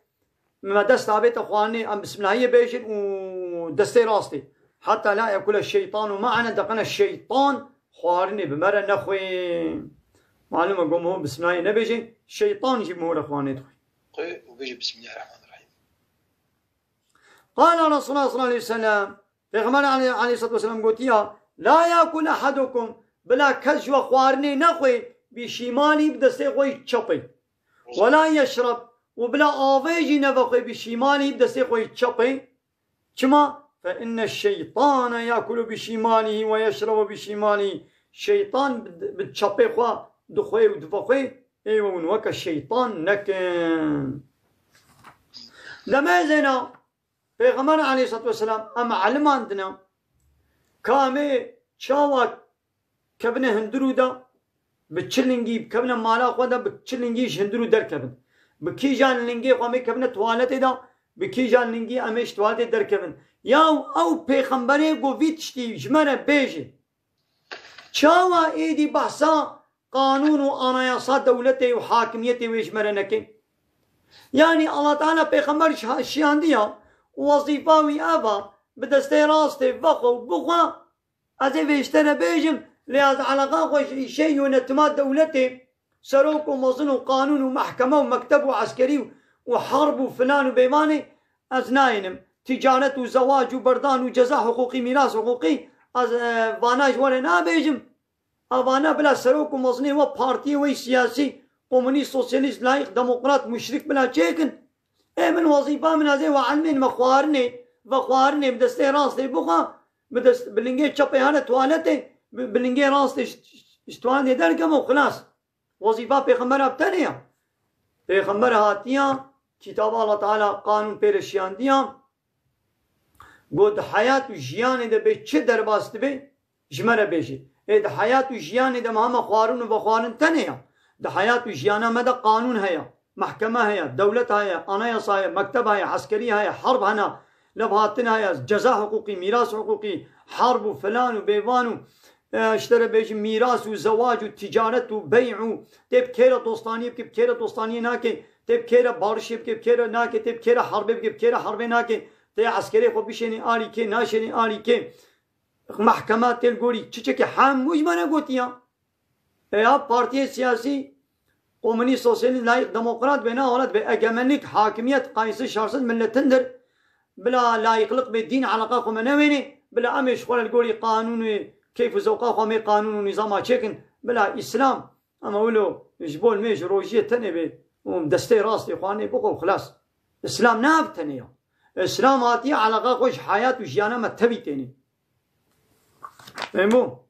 me dest avête xwarinê, em bismillahiyê bêjin û destê rastê. Hatta la yekule şeytanu ma'ana, deqene şeytan xwarinê bi me re nexwê. Malum e, ku mo bismillahiyê nebêjin, şeytan jî mo re xwarinê dixwê. Xwe û bêje Bismillahirrahmanirrahîm. Qala Resulullah sallallahu aleyhi ve sellem, Pêxember aleyh-, aleyhissalatu vesselam gotiya, la yakul ahadukum, bila kes ji we xwarinê nexwê, bi şimalî, bi destê xwe yî çepê. Ve la yeşrab, û bila avê jî nevexwê, bi şimalî, bi destê xwe yî çepê. Çima? Fe inne şeytane yakulu bi şimalî ve yeşrabu bi şimalî. Şeytan bi, bi çepê xwe dixwê û divexwê, ê we hûn weke şeytan nekin. Demê zêna, Pêxember aleyhissalatu vesselam em elimandine, ka em ê çawa kevine hundirû de, bi çi lingî kevine mala xwe de, bi çi lingî ji hundirû derkevin. Bi kîjan lingê xwe em ê kevine tuwaletê de, bi kîjan lingî em ê ji tuwaletê derkevin. Ya ew pêxemberê ku vî tiştî ji me re bêje. Çawa êdî behsa qanûn û anayasa dewletê û hakimiyetê wê ji me re neke? Yanî Allah Teala pêxember şi-, şiyandiya û wezîfa wî ev a, bi destê rastê vexwe û bixwe, ez ê vê ji te re bêjim, lê ez eleqa xwe ji îşê yönetima dewletê, serok û mezin û qanûn û mehkeme û mekteb û eskerî û, û herb û filan û bêvanê ez nayênim. Ticaret û zewac û berdan û ceza huqûqî, mîras huqûqî, ez, e, vana ji we re nabêjim. A vana bila serok û mezinê we, partiyê we yî siyasî, komunîst, sosyalîst, layîk, demokrat, muşrik bila çêkin. Ê min wezîfa min ez ê we elmên me xwarinê, ve xwarinê bi destê rastê bixwe, bi dest, bi lingê çepê here tuwaletê, bi, bi lingê rastê ji, ji, ji tuwaletê derkeve û xilas. Wezîfa pêxembera bi tenê ya. Pêxember hatiya, kitaba Allah Teala qanûn pê re şiyandiya. Got, di heyat û jiyanê de bê çi derbas dibe, ji me re bêje. Ê di heyat û jiyanê de me hema xwarin û vexwarin tenê ya. Di heyat û jiyana me de qanûn heye, mehkeme heye, dewlet heye, anayasa heye, mekteb heye, eskerî heye, herb hene, levhatin heye, ceza huqûqî, mîras huqûqî, herb û filan û bêvan û, e, ji te re bêjim mîras û zewac û ticaret û bey'û, tê bi kê re dostaniyê bike, bi kê re dostaniyê nake, tê bi kê re barişê bike, bi kê re nake, tê bi kê re herbê bike, bi kê re herbê nake, tê eskerê xwe bişênê alî kê, naşênê alî kê. Mehkema tê li gorî çiçekê hemû ji me re gotiya. Ya partiyê siyasî, komunîst, sosyalîst, layîk, demokrat bê, na wela dibê egemenlik, hakimiyet, qayîsiz, şarsîz, milletindir. Bila layîklik bê, dîn eleqa xwe me newênê. Bila em ê ji xwe re li gorî qanûn û keyf û zewqa xwe em ê qanûn û nîzama çêkin. Bila Îslam, em ê wilo ji bo me ji rojiyê tenê bê û destê rastê xwe anê bixwe û xilas. Îslam ne ev tenê ya. Îslam hatiye eleqa xwe ji heyat û jiyana me tevî tênê. Fehmo?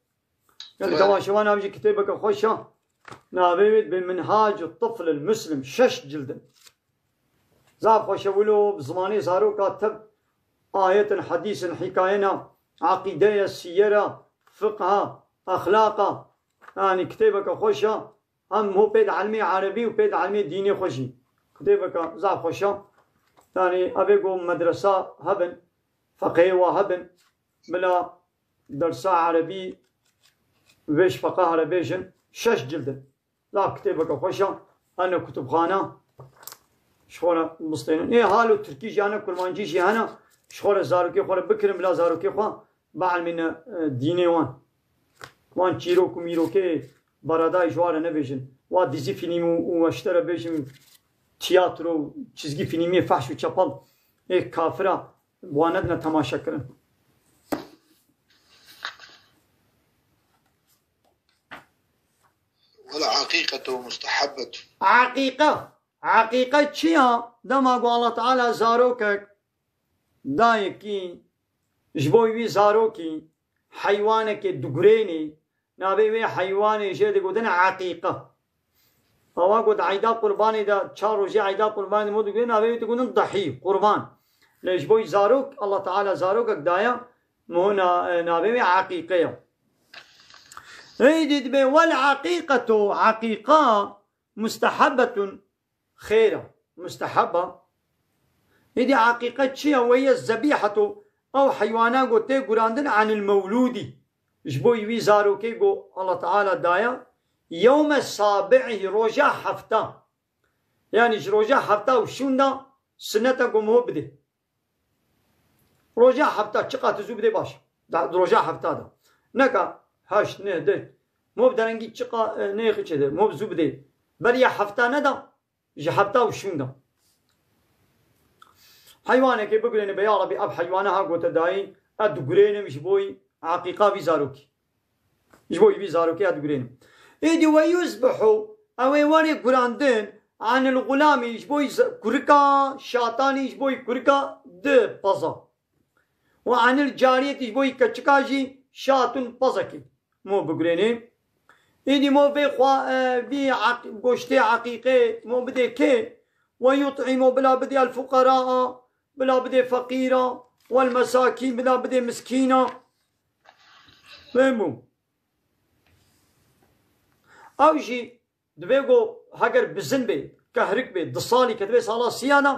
Gelek Evet. Şevan abi jî kitêbeke xweş e. Navê wê dibê Minhac Tifl el Muslim, şeş cild in. Zaf xweş e wilo, bi zimanê zaroka tev, ayetin, hedîsin, hikayena, eqîdeya, siyera, fiqha, exlaqa. Yanî kitêbeke xweş e. Hem ho pê di ilmê erebî û pê di ilmê dînê xwe jî. Kitêbeke zaf xweş e. Yanî evê ku medresa hebin, feqihê wa hebin, bila dersa erebî vê ji feqe here bêjin, şeş cild in. Zaf kitêbeke xweş e. Hene kutubxana ji xwe re bistênin. Ê halo tirkî jî hene, kurmancî jî hene. Ji xwe re zarokê xwe re bikirin, bila zarokê xwe bielmîne, e, dînê wan. Wan çîrok û mîrokê beredayî ji wan re nebêjin. Wa dizî fîlm û, û eşte re bêjin tiyatro û çizgî fîlmê fehş û çepel. Ê kafira wan nedine temaşe kirin. Wela aqiqetu mustehabbetu. Aqiqe. Aqiqe çi ya? Dema ku Allah Teala zarokek dayekî ji bo wî zarokî heywanekê digurênê, navê wê heywanê jê digotin eqîqe. Awa ku di eyda qurbanê de, çar rojê eyda qurbanê de mo digurê, navê wê digotin dahî, qurban. Lê ji bo zarok, Allah Teala zarokek daye, mo na-, navê wê eqîqe ye. Êdî dibê wel eqîqetu, eqîqa mustehebetun, xêr e, musteheb e. Êdî eqîqe çi ye? Weye zebîhetu, ew heywana ku tê gurandin anil mewlûdî. Ji bo wî zarokê ku Allah Teala daye, yewme sabi'ihî, roja hefta. Yanî ji roja hefta û şûnda sinnet e ku miho bidê. Roja hefta, çiqa tu zû bidê baş. Da, di roja hefta de. Neka heşt, neh, deh. Miho bi derengî çiqa, e, nêxî çêde. Miho zû bidê. Beriya hefta neda, ji hefta û şûnda. Heywanekê bigurêne be, ya Rebî, ev heywana ha gote dayî, ez digurênim ji bo eqîqa vî zarokî. Ji bo wî zarokê ya digurênim. Êdî we yuzbihu, ew ê werê gurandin, anil gulamî, ji bo wî z-, kurika, şatanî ji bo wî kurika di peza. Û anil cariyetî, ji bo wî keçika jî şatun pezekê. Mo bigurênê. Êdî mo vê xwa, e, vî eq-, goştê eqîqê mo bidê kê? Ve yut'îmo, bila bidê el fuqeraa, bila bidê feqîra, wel mesakîn, bila bidê miskîna. Fehmo? Ew jî divê ku heger bizin bê, kehrik bê, du salî ketibê sala siya de,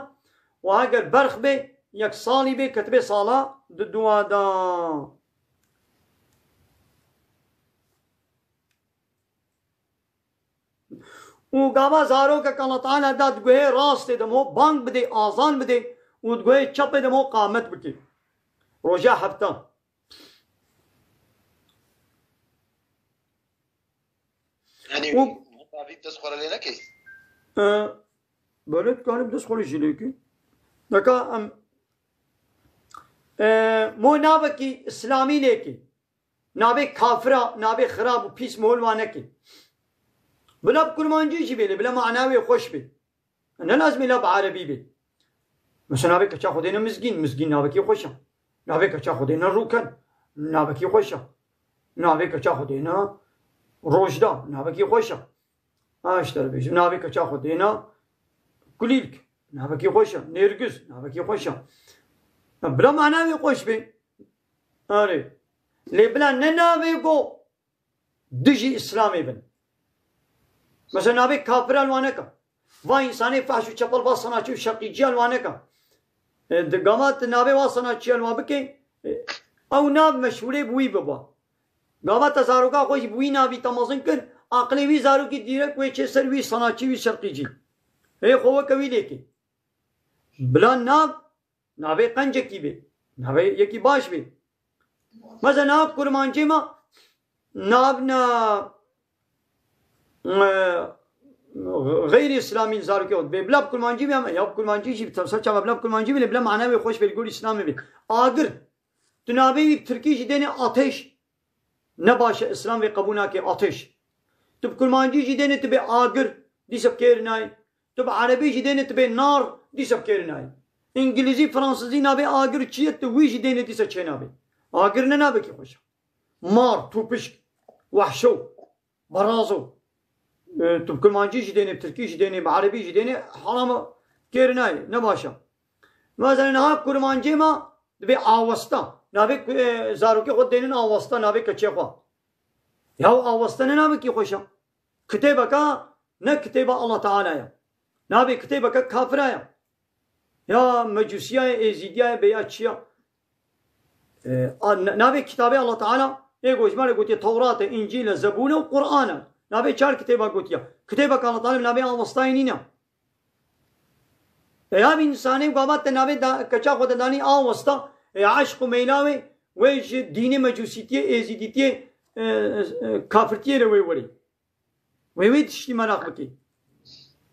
û heger berx bê, yek salî bê, ketibê sala duduwa de. Û gava zarokek Allah Teala da diguhê rastê de mo bang bidê, azan bidê, û diguhê çepê de mo qamet bikê. Roja hefta. Yanî û Muhtar dest xwe re lê nekey? E, belê dikarim dest xwe re jî lê kê. Deka em, e, mo navekî îslamî lê kê. Navê kafira, navê xirab û pîs mihol wan neke. Bila bi kurmancî jî bê lê, bila mana wê xweş bê. Ne lazim e la bi erebî bê. Mesela navê keça Xwedê ne Mizgîn, Mizgîn navekî xweş e. Navê keça Xwedê ne Rûken, navekî xweş e. Navê keça Xwedê ne Rojda, navekî xweş e. Ha, işte bêjim, navê keça Xwedê ne Kulîlk, navekî xweş e. Nêrgiz, navekî xweş e. Ya, bila mana wê xweş bê. Erê. Lê bila ne navê go dijî Îslamê bin. Mesela navê kafira li wan neke. Va însanê fehş û çepel, va sanatçî û şeqîciya li wan neke. E, di gava tu navê va sanatçiya li wan bikê, e, ew nav meşhûrê bi wî biba. Gava te zaroka xwe jî bi wî navî te mezin kir, aqilê wî zarokî dîrek wê çê ser wî sanatçî, wî şeqîcî. Hê xwe weke wî lêkê. Bila nav Navê qencekî bê. Navê yekî baş bê. Mesela nav kurmancê me, nav na e, xeyrî îslamî zarokê xwe bê bila bi kurmancî bê, ya bi kurmancî jî bi tevser çava bila bi kurmancî bê, lê bila mana wê xweş bê, li gor îslamê bê. Agir. Tu navê wî bi tirkî jî dênê ateş. Ne baş e, îslam vê qebûl nake, ateş. Tu bi kurmancî jî dênê tu bê agir, dîsa bi kêr nayê. Tu bi erebî jî dênê tu bê nar, dîsa bi kêr nayê. Îngilîzî, fransizî navê agir çi ye, tu wî jî dênê dîsa çê nabê. Agir ne navekî xweş e. Mar, tûpişk, wehşo, berazo. E, tu bi kurmancî jî dênê, bi tirkî jî dênê, bi erebî jî dênê, heram e, kêr nayê, ne baş e. Mesela niha kurmancê me dibê awesta. Navê ku-, e, zarokê xwe dênin awesta, navê keçê xwe. Ya awesta ne navekî xweş e. Kitêbeka ne kitêba Allah Teala ye. Navê kitêbeka kafira ye. Ya mecûsiya ye, êzîdiya ye, bê ya çi ya. E, a, n-, navê kitabê Allah Teala, ê ku ji me re gotiye Tewrat e, Încîl e, Zebûr e û Quran e. Navê çar kitêba gotiye. Kitêbeka Allah Teala navê awestayê nîne. E, ya vî însanê ku ava te navê da, keça xwe de danî awesta, e, eşq û meyla wê, wê ji dînê mecûsîtiyê, êzîdîtiyê, e, e, kafirtiyê re wê werê. Wê wê tiştî meraq bikî.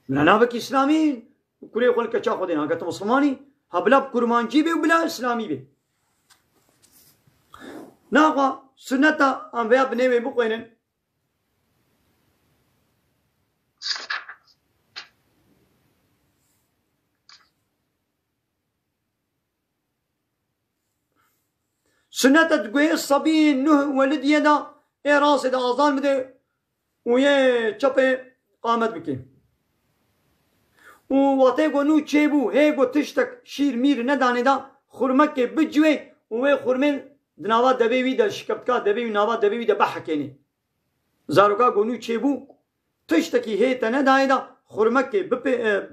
Bila navekî îslamî kurê xwe li keça xwe dê nake, tu misilmanî, ha bila bi kurmancî bê û bila îslamî bê. Naxwe sunneta em vêya binê wê bixwênin. Sunnete digoyê sebiyê nuh welidiyê de ê rastê de azan bide û yê çepê qamet bike. Û wextê ku nû çêbû, hê ku tiştek şîr mîr nedanê de xurmekê biciwê û wê xurmê di nava devê wî de şikeftika devê wî nava devê wî de bihekênê. Zaroka ku nû çêbû, tiştekî hê te nedayê de xurmekê bipê-, e,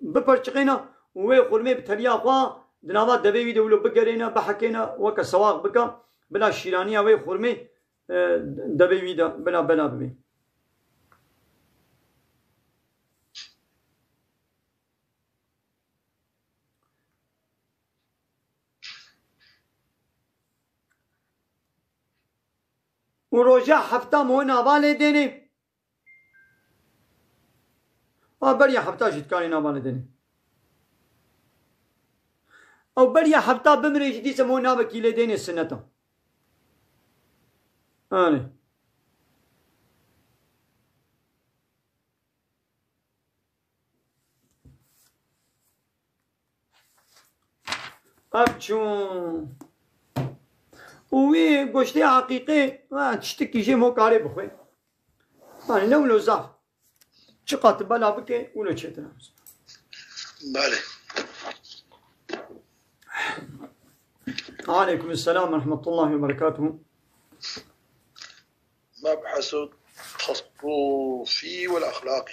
biperçiqêne û wê xurmê bi teliya xwe di nava devê wî de wilo bigerêne, bihekêne, weke sewaq bike, bila şîraniya wê xurmê, e, devê wî de bila bela bibê. Û roja hefta mo nava lê dênê. A beriya hefta jî dikarê nava lê dênê. Ew beriya hefta bimrê jî dîse mo navekî lê dênê sinneta. Anê. Ev çûn. Û wî goştê eqîqê, ha, tiştekî jê mo karê bixwe. Yanî ne wilo zaf. Çiqas tu bela bike, wilo çêtir e. Belê. Aleykum selam ve rahmetullahi ve berekatuhu. مبحث التصوف والأخلاق.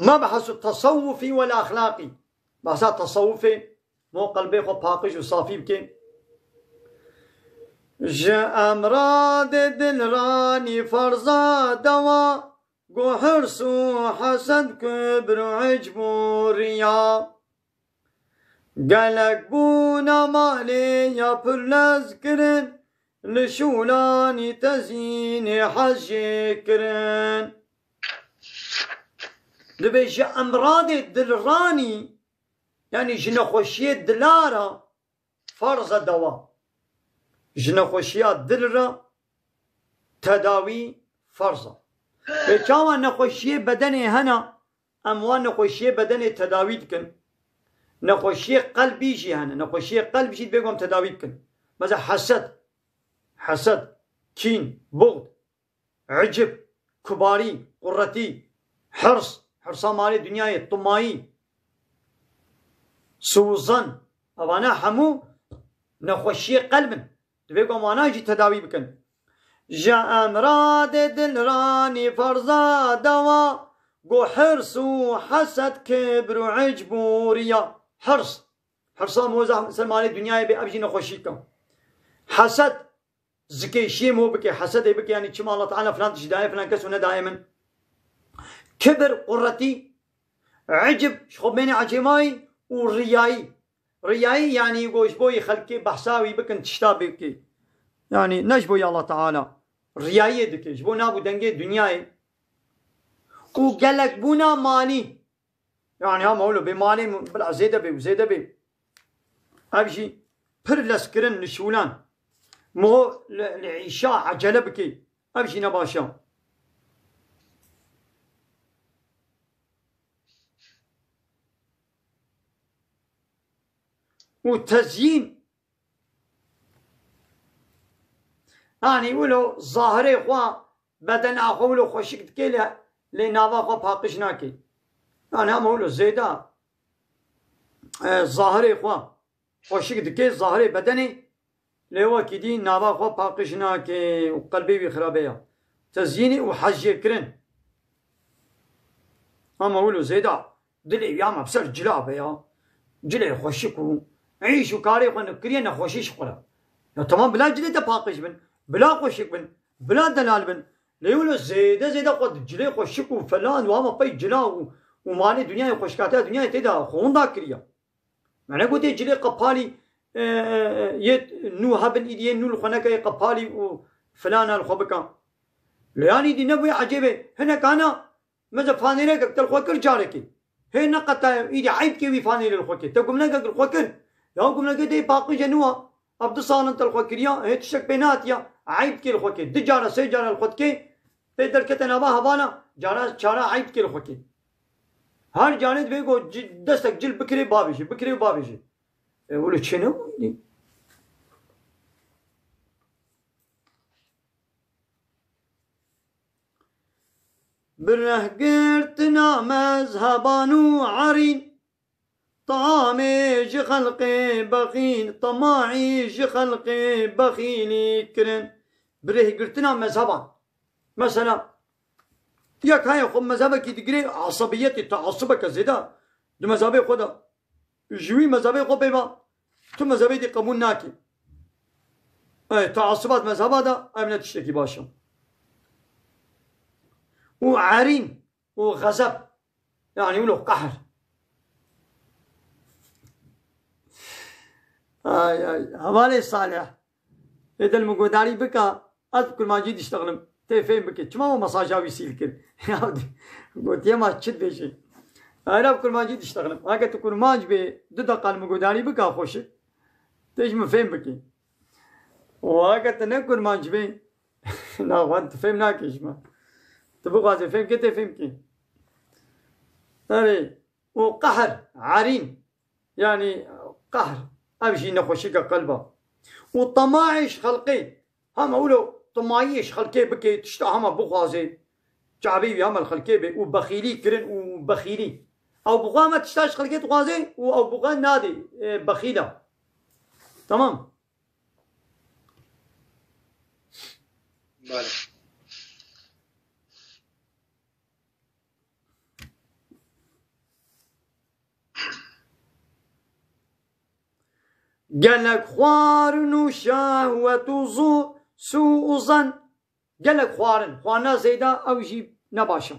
مبحث التصوف والأخلاق. Behsa tesewufê, mo qelbê xwe paqij û safî bike. Ji emradê dilranî ferza dewa, ku hirs û hesed, kibr û icb û riya. Gelek bûna malê ya pir lez kirin, li şûlanî tezînê hez jê kirin. Dibê ji emradê dilranî, yanî ji nexweşiyê dila re ferz e dewa. Ji nexweşiya dil re tedawî ferz e. Ê çawa nexweşiyê bedenê hene, em wan nexweşiyê bedenê tedawî dikin. Nexweşiyê qelbî jî hene. Nexweşiyê qelb jî divê ku em tedawî bikin. Mesela hesed, hesed, kîn, buxd, icib, kubarî, quretî, hirs, hirsa malê dinyayê, tumayî, sûzan, evana hemû nexweşiyê qelb in. Divê ku em wana jî tedawî bikin. Ji emradê dilranî ferza dewa, ku hirs û hesed, kibr û icb û riya. Hirs. Hirsa moza ser malê dinyayê bê, ev jî nexweşîk e. Hesed, zikêşiyê mo bike, hesedê bike, yanî çima Allah Teala filan tişt daye, filan kes û nedaye min. Kibir, quretî, icib, ji xwe bêne ecêmayî û riyayî. Riyayî, yanî go ji bo yê xelkê behsa wî bikin, tişta bike. Yanî ne ji bo yê Allah Teala. Riyayiyê dike, ji bo nav û dengê dinyayê. Û gelek bûna malî. Yani ha mewlo bê malê bila zêde bê û zêde bê. Ev jî pir lezkirin nişûlan. Mo li, li îşa ecele bikê. Ev jî ne baş e. Û tezyîn. Yanî wilo zahirê xwe, bedena xwe wilo xweşik dikê lê, lê nava xwe paqij nakê. Yanî hema wilo zêde, e, zahirê xwe xweşik dikê, zahirê bedenê, lê wekî dî nava xwe paqij nakê û qelbê wî xirabe ya. Tezyînê û hejyê kirin. Ama wilo zêde dilê wî ama bi ser cila be ya. Cilê xweşik û îş û karê xwe kiriye nexweşî ji xwe re. Ya temam bila cilê te paqij bin, bila xweşik bin, bila delal bin. Lê wilo zêde zêde xwe di cilê xweşik û felan û ama pey cila û, û malê dinyayê xweşkatiya dinyayê tê de xwe winda kiriye. Me negotê cilê qepalî, e, e, e, yê nû hebin, îdî yê nû li xwe neke, yê qepalî û filana li xwe bika. Lê yan îdî nebûye ecêbê. Hinek ana, meze fanêrekek te li xwe kir carekê. Hê neqetaye, îdî eyb kê wî fanêrê li xwe kê. Te gumnekek li xwe kir. Ya gumnekê te yê paqij e nû a. Ev du sal in te li xwe kiriya, hê tiştek pê nehatiya. Eyb kê li xwe kê. Du cara, sê cara li xwe dikê. Pê derkete nava hevala, cara, çara eyb dike li xwe kê. Her carê divê ku ci-, destek cil bikirê bavêjê, bikirê û bavêjê. E, wilo çê nebû îdî. Bi rehgirtina mezheban û erîn, tamê ji xelqê bexîl, temaî ji xelqê bexîlî kirin. Bi rêhgirtina mezheban. Mesela, yek heye xwe mezhebekî digirê, esebiyetê, teasubeke zêde di mezhebê xwe de. Ji wî mezhebê xwe pê ve, tu mezhebê dî qebûl nakî. E, teasubat mezheba de, ev ne tiştekî baş e. Û erîn, û xezeb. Yani wilo qehr. Ay, ay, hevalê Salih. Êdil min guhdarî bika, ez bi kurmancî diştexlim. Tê fêm bike. Çima o mesaja wî sîl kir? Ya, gotiye ma çi dibêjî? Ayra bi kurmancî diştexlim. Heke tu kurmanc bê, du deqa li min guhdarî bika xweşik. Tê ji min fêm bike. Û heke tu ne kurmanc bê, Na, wan tu fêm nakî ji me. Tu bixwazê fêm ke tê fêm kî. Erê, û qehr, erîn. Yanî qehr, ev jî nexweşîke qelba. Û temaî ji xelqê, hema wilo temayî ji xelkê bike, tişta hema bixwazê, çavê wî hema li xelkê be û bexîlî kirin û bexîlî. Ew bi xwe hema tişta ji xelkê dixwazê û ew bi xwe nadê, e, bexîl e. Tamam. Bale. Gelek xwarin û şehwet û zu-, sû û zan. Gelek xwarin, xwarina zêde ew jî ne baş e.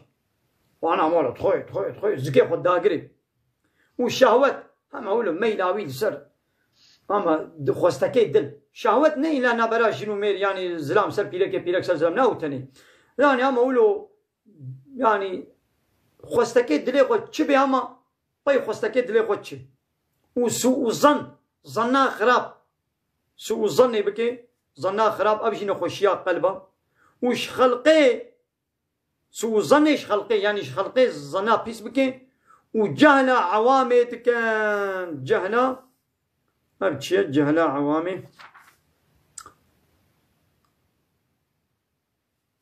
Xwarina mala dixwe, dixwe, dixwe, zikê xwe dagirê. Û şehwet, hema wilo meyla wî li ser, ama di xwestekê dil. Şehwet ne îla nabera jin û mêr, yanî zilam ser pîrekê, pîrek ser zilam, ne ew tenê. Yanî hema wilo, yanî xwestekê dilê xwe çi bê, hema pey xwestekê dilê xwe çi. Û sû û zan, zanna xirab. Sû û zannê bike, zanna xirab, ev jî nexweşiya qelb e. Û ji xelqê, sû û zannê ji xelqê, yanî ji xelqê zanna pîs bike. Û cehla ewamê dikin. Cehla, ev çi ye? Cehla ewamê.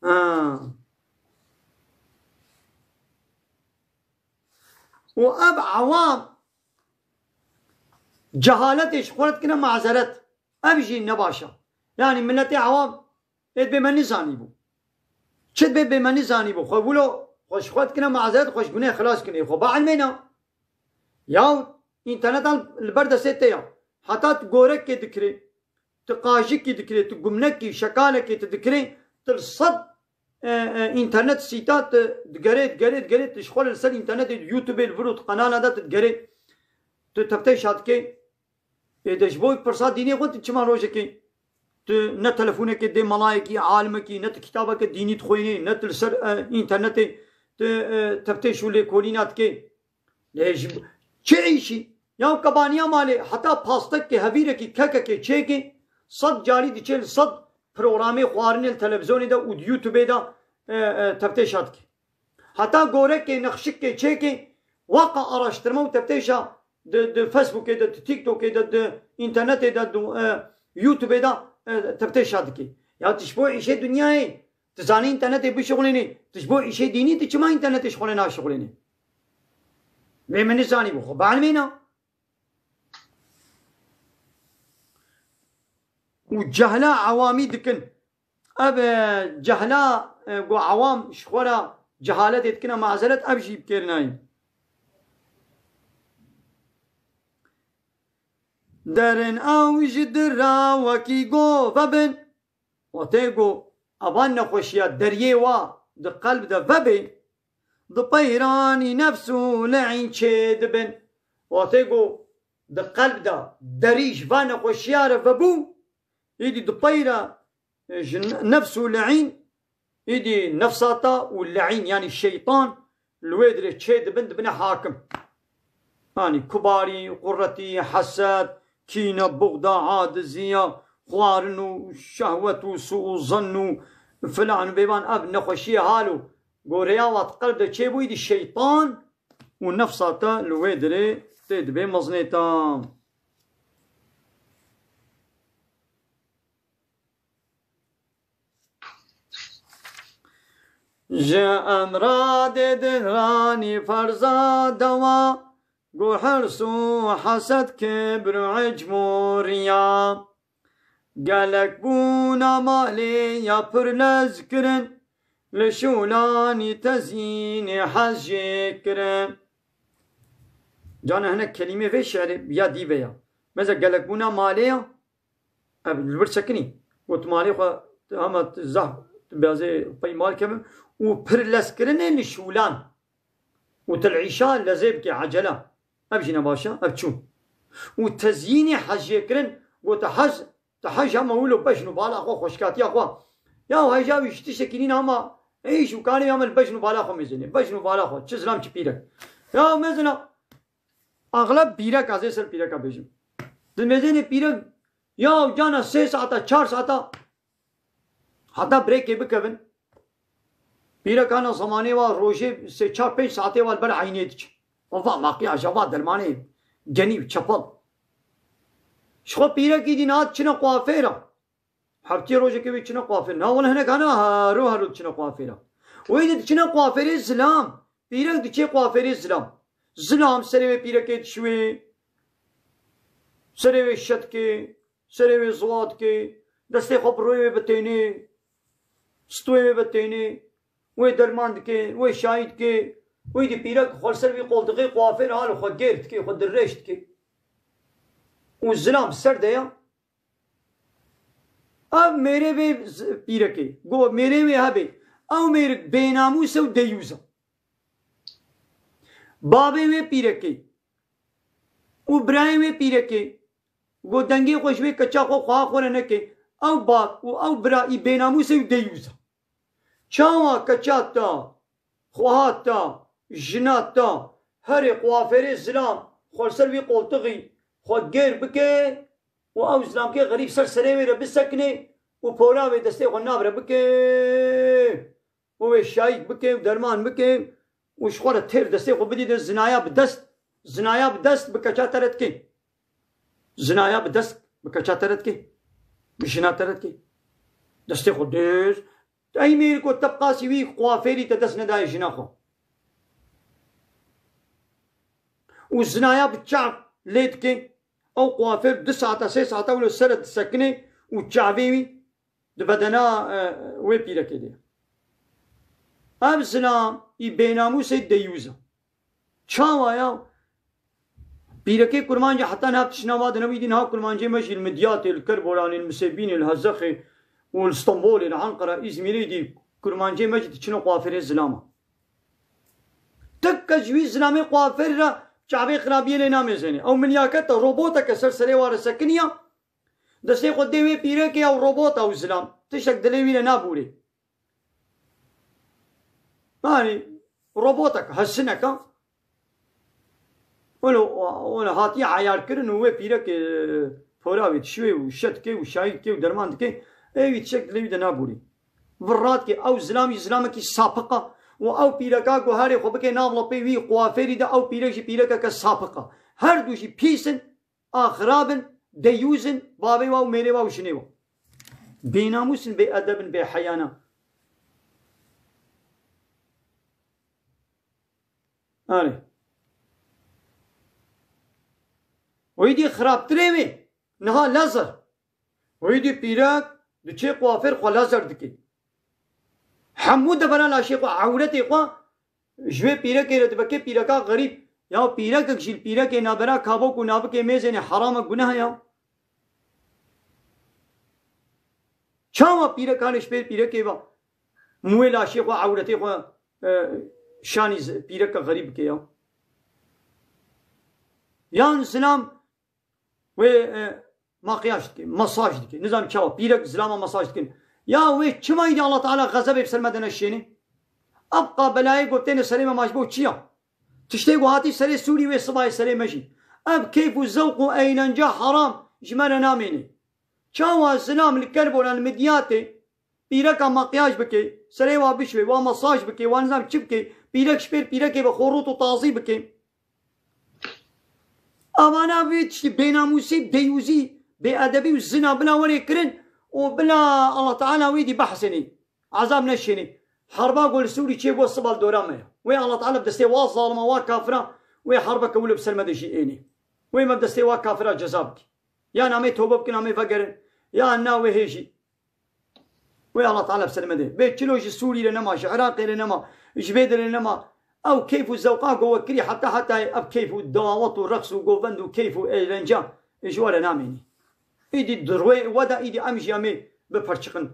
Ha. Û ev ewam cehaletê ji xwe re dikine mazeret. Ev jî ne baş e. Yanî miletê ewam ê dibê me nizanîbû. Çi dibê bê me nizanîbû? Xwe wilo, xwe ji xwe dikine mazeret, xwe ji gunê xilas kine. Xwe ba ilmê ne. Ya înterneta li ber destê te ya. Heta tu gorekê dikirê, tu qajikî dikirê, tu gumnekî, şekalekê tu dikirê, tu li sed, e, e, înternet sîta tu digerê, digerê, digerê, tu ji xwe li ser înternetê, YouTubeê, li vir û di qenala de tu digerê, tu teptey şa dikê. Ê de ji bo pirsa dînê xwe tu çima rojekê tu ne telefonekê dê melayekî, alimekî, ne tu kitabeke dînî dixwînî, ne tu li ser, e, înternetê tu, e, teftêş û lêkolîna dikê. Lê ji çi îşî? Ya kebaniya malê, heta pastekê, hevîrekî, kekekê çêkê, sed carî diçe li sed programê xwarinê li televîzyonê de û di YouTubeê de, e, e, teftêşa dike. Heta gorekê, nexşikê çêkê, waqa araştirme û teftêşa di, di Facebookê de, di TikTokê de, di înternetê de, di, e, YouTubeê de, e, teftêşa dike. Ya tu ji bo îşê dinyayê, tu zanî înternetê bişixulînî, tu ji bo îşê dînî, tu çima înternetê ji xwe re naşixulînî? Lê min nizanî bû, xwe bielmêna. Û cehla ewamî dikin. Ev, e, cehla, e, ku ewam ji xwe re cehaletê dikine mazeret, ev jî bi kêr nayîn. Derin ew ji dira wekî go vebin. Wextê ku evan nexweşiya deriyê wa di qelb de vebê, di peyranî nefs û le'în çê dibin. Wextê ku di qelb de derî ji van nexweşiya re vebû, êdî di peyra, e, ji nefs û le'în, êdî nefsata û le'în, yanî şeytan, li wê dirê çê dibin, dibine hakim. Yanî kubarî, quretî, hesed, kîne, buxda, adiziya, xwarin û şehwet û su û zenn û filan û bêvan, ev nexweşiyê hal û goreya wa di qelb de çêbûyî dî şeytan û nefsa te li wê dirê tê dibê mezinê te. Ji emradê din ranî ferza dewa, ku hirs û hesed, kibr û ecm û riya. Gelek bûna malê ya pir lez kirin, li şûlanî tezyînê hez jê kirin. Cana hinek kelîmê vê şi'rê ya dî ve ya. Mesela gelek bûna malê ya, ev li vir sekinî. Got malê xwe hema zehf beyazê pey mal kevin û pir lez kirinê li şûlan. Û til îşa lezê bike ecela. Ev jî ne baş e, ev çû. Û tezyînê hejê kirin, got te hej, te hej hema wilo bejn û bala xwe, xweşkatiya xwe. Ya heja wî ji tiştekî nîne hema îş û karê ya me li bejn û bala xwe mêzêne. Bejn û bala xwe. Çi zilam çi pîrek. Ya mezina, axleb pîrek, ez ê ser pîreka bêjim. Di mêzênê pîrek, ya cana sê saeta, çar saeta, heta brêkê bikevin. Pîrek ana zemanê wa rojê sê çar pênc saetê wa li ber eynê diçe. Û va makyaja, va dermanê genî û çepel. Ji xwe pîrekî dî niha diçine kuafêra. Heftiyê rojekê wê diçine kuafêr. Na wele hinek ana hero hero diçine kuafêra. Wê dî diçine kuafêrê zilam. Pîrek diçe kuafêrê zilam. Zilam serê wê pîrekê dişuê. Serê wê şe dike. Serê wê ziwa dike, destê xwe bi rûyê wê vetênê, stûyê wê vetênê, wê derman dike, wê şayî dike, wê dî pîrek xwe li ser vî qoltixê kuafêr hal xwe gêr dike, xwe dirêj dike. Û zilam ser de ya. Ev mêrê vê z-, pîrekê, go mêrê wê hebê. Ew mêrik bênamûs e û deyûz e. Bavê wê pîrekê û birayê wê pîrekê, go dengê xwe ji wê keça xwe xweha xwe re neke. Ew bav û ew bira î bênamûs e û deyûz e. Çawa keça te, xweha te, jina te, herê kuafêrê zilam, xwe li ser vî qoltixî xwe gêr bike û ew zilamkê xerîb ser serê wê re bisekine û pora wê destê xwe nav re bike. Û wê şayîk bike û derman bike û ji xwe re têr destê xwe bidî de zinaya bi dest, zinaya bi dest bi keça te re dike. Zinaya bi dest bi keça te re dike. Bi jina te re dike. Destê xwe dest. Ey mêriko te bi qasî wî kuafêrî te dest nedaye jina xwe. Û zinaya bi çav lê dike. Ew kuafêr du saeta, sê saeta wilo sere disekine û çavê wî di bedena, e, wê pîrekê de. Ev zilam î bênamûsê deyûz e. Çawa ya? Pîrekê kurmancê heta niha tiştine va dinewî dî niha kurmancê me jî li Midyatê, li Kerboranê, li Misêbînê, li Hezexê û li Stenbolê, li Enqera, Îzmîrê dî kurmancê me jî diçine kuafêrê zilama. Tek kes ji wî zilamê kuafêr re çavê xirabiyê lê namêzêne. Ew milyakete, roboteke ser serê wa re sekiniya. Destê xwe dê wê pîrekê ew robota û zilam. Tiştek dilê wî re nabûrê. Yanî, Robotek, hesineka. Wele, wele hatiye eyarkirin û wê pîrekê, e, pora wê dişiwê û şe dike û şayî dike û derman dike. Ê wî tiştek dilê wî de naborî. Virrat ke ew zilam jî zilamekî sapik e û ew pîreka ku herê xwe bike nav lapê wî kuafêrî de, ew pîrek jî pîrekeke sapik e. Her du jî pîs in, a xirab in, deyûz in, bavê wa û mêrê wa û jinê wa. Bênamûs in, bêedeb in, bêheya ne. Erê. Wî dî xirabtirê wê. Niha lazer. Wî dî pîrek diçê kuafêr xwe lazer dike. Hemû devera laşê xwe, ewretê xwe ji wê pîrekê re dibike pîreka xerîb. Ya pîrekek jî li pîrekê nabera kabok û nabikê mêzênê heram e, guneh e ya. Çawa pîrek hale ji pêr pîrekê ve mûyê laşê xwe, ewretê xwe, e, şanî z-, pîreka xerîb bike ya? Yan zilam wê, e, makyaj dike, masaj dike. Nizam çawa, pîrek zilama masaj dikin. Ya wê çima îdî Allah Teala xezebê bi ser me de neşêne? Ev qabelayê ku têne serê me ma ji bo çi ya? Tiştê ku hatî serê Sûrî wê sibayê serê me jî. Ev keyf û zewq û eğlence heram ji me re namêne. Çawa zilam li Kerbolan, li Midyatê, pîreka makyaj bike, serê wa bişwê, wa masaj bike, wa nizam çi bike, pîrek ji pêr pîrekê ve xorût û tazî bike. Avana vê tiştî bênamûsî, deyûzî, bêedebî û zina bila were kirin û bila Allah Teala wê dî behsenê. Ezab neşênê. Herba ku li Sûrî çêbû siba li dora me ye. Wê Allah Teala bi destê wa zalima, wa kafira, wê herbeke wilo bi ser me de jî ênê. Wê me bi destê wa kafira ceza bikî. Ya namê tobe bikin, namê vegerin. Ya na wê hê jî. Wê Allah Teala bi ser me de. Bê çilo ji Sûrî re nema, ji Iraqê re nema, ji vê derê nema. Ew keyf û zewqa ku we kirî heta hetayê, ev keyf û dawet û reqs û govend û keyf û eğlence ji we re namênî. Îdî di rûyê we de, îdî em jî em ê biperçiqin.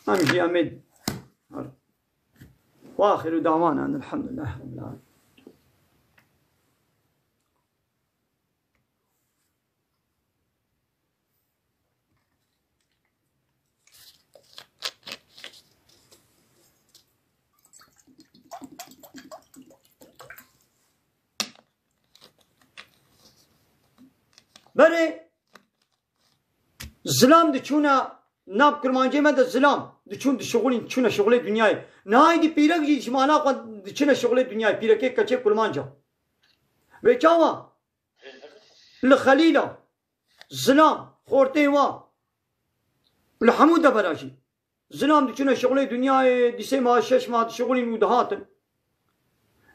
Em jî em ê. Ve axiru davana elhamdulillah rabbil alemin. Berê zilam diçûna nav kurmancê me de zilam diçûn dişixulîn, diçûne şixulê dinyayê. Niha îdî pîrek jî ji mala xwe diçine şixulê dinyayê. Pîrekê keçê kurmanca. Vê çawa? Li Xelîla, zilam, xortê wa, li hemû devera jî. Zilam diçûne şixulê dinyayê, dîsê ma şeş ma dişixulîn û dihatin.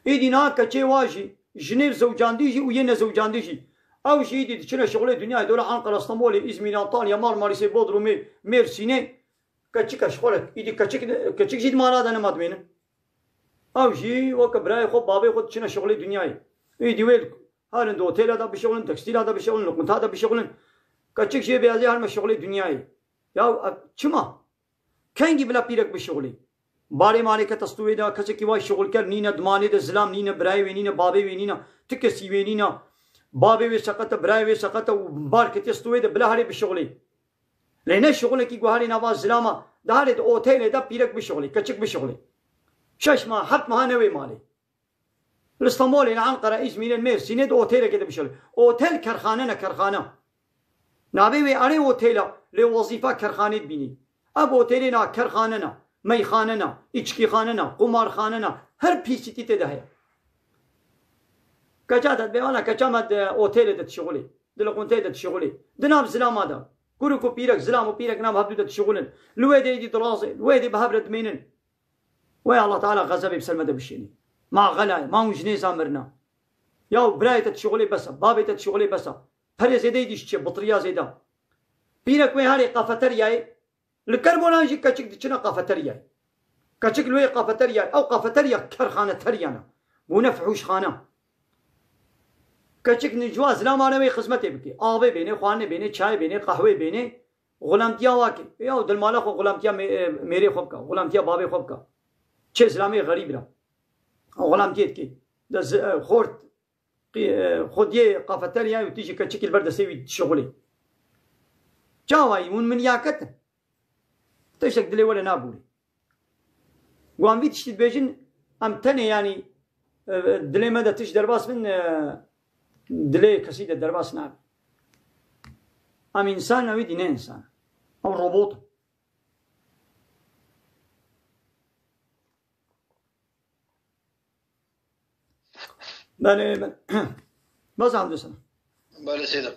Îdî niha keçê wa jî, ji nêv zewcandî jî û yê nezewcandî jî. Ew jî îdî diçine şixulê dinyayê, dora Ankara, Stenbolê, Îzmîrê, Antalya, Marmarîsê, Bodrumê, Mêrsînê. Keçik e ji xwe re. Îdî keçik, keçik jî di mala de nema dimênin. Ew jî weke birayê xwe, bavê xwe diçine şixulê dinyayê. Îdî wê herin di otêla de bişixulin, tekstîla de bişixulin, li qunta de bişixulin. Keçik jê bêyazê herme şixulê dinyayê. Ya ev çima? Kengî bila pîrek bişixulî? Barê malê kete stûyê de, kesekî wa şixulker nîne, di malê de zilam nîne, birayê wê nîne, bavê wê nîne, ti kesî wê nîne. Bavê wê seqet e, birayê wê seqet e û bar ketiye stûyê de, bila herê bişixulî. Lê ne şixulekî guharê nava zilama, diharê di otêlê de pîrek bişixulê, keçik bişixulê. Şeş mah, heft meha newê malê. Li Stenbolê, li Enqere, Îzmîrê, Mêrsînê di otêlekê de bişixulê. Otêl kerxane ne, kerxane. Navê wê erê otêla, lê wezîfa kerxanê dibînî. Ev otêlê na kerxane ne, meyxane ne, îçkîxane ne, qumarxane ne. Her pîsîtî tê de heye. Keça te dibê, wala keça me di otêlê de dişixulê. Di li qunteyê de dişixulê. Di nav zilama de. Kuruk û pîrek, zilam û pîrek nav hevdû de dişixulin. Li wê de êdî dirazê, li wê de bi hev re dimênin. Wey Allah Teala xezebê bi ser me de bişênî. Ma xelayê, ma hûn ji nêza mirina. Yaw birayê te dişixulê bes e, bavê te dişixulê bes e. Perê zêde êdî ji çi, bitiriya zêde. Pîrek wê herê kafeteryayê, Li Kerbolan jî keçik diçine kafeteryayê. Keçik li wê kafeteryayê, ew kafeterya kerxaneteryan e. Bûne fihûşxane. Keçik nicuwa zilama re wê xizmetê bike. Avê bêne, xwarinê bêne, çayê bêne, qehwê bêne. Xulamtiya wa ke. Ya dilmala xwe xulamtiya mê-, e, mêrê xwe bike. Xulamtiya bavê xwe bike. Çê zilamê xerîb re. Xulamtiyê dike. De zi-, e, xort. Qî-, e, xwediyê kafeterya û tu jî keçikî li ber destê wî dişixulê. Çawayî hûn min ya ketin? Tiştek dilê we re nabûrî. Wan vî tiştî dibêjin, Em tenê, yanî, e, dilê me de tişt derbas bin, e, dilê kesî de derbas nabe. Em însan, ewî dî ne însan. Ew robot. Belê, belê. Bes, Abdülselam. Belê, Seyda.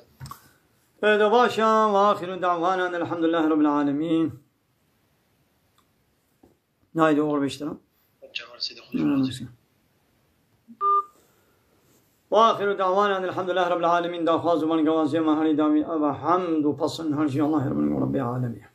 E, de baş e, ve ahiru da'wana elhamdülillahi rabbil alemin. Haydi, oxir bêştir. Çavar Seyda, Hı, xwe razî. Ve ahiru da'wana elhamdülillahi rabbil alemin. Daxwaz û bangewaziyê me herî dawî ev e, hemd û pesn her jî Allahê Rabbî, Rabbî alemî.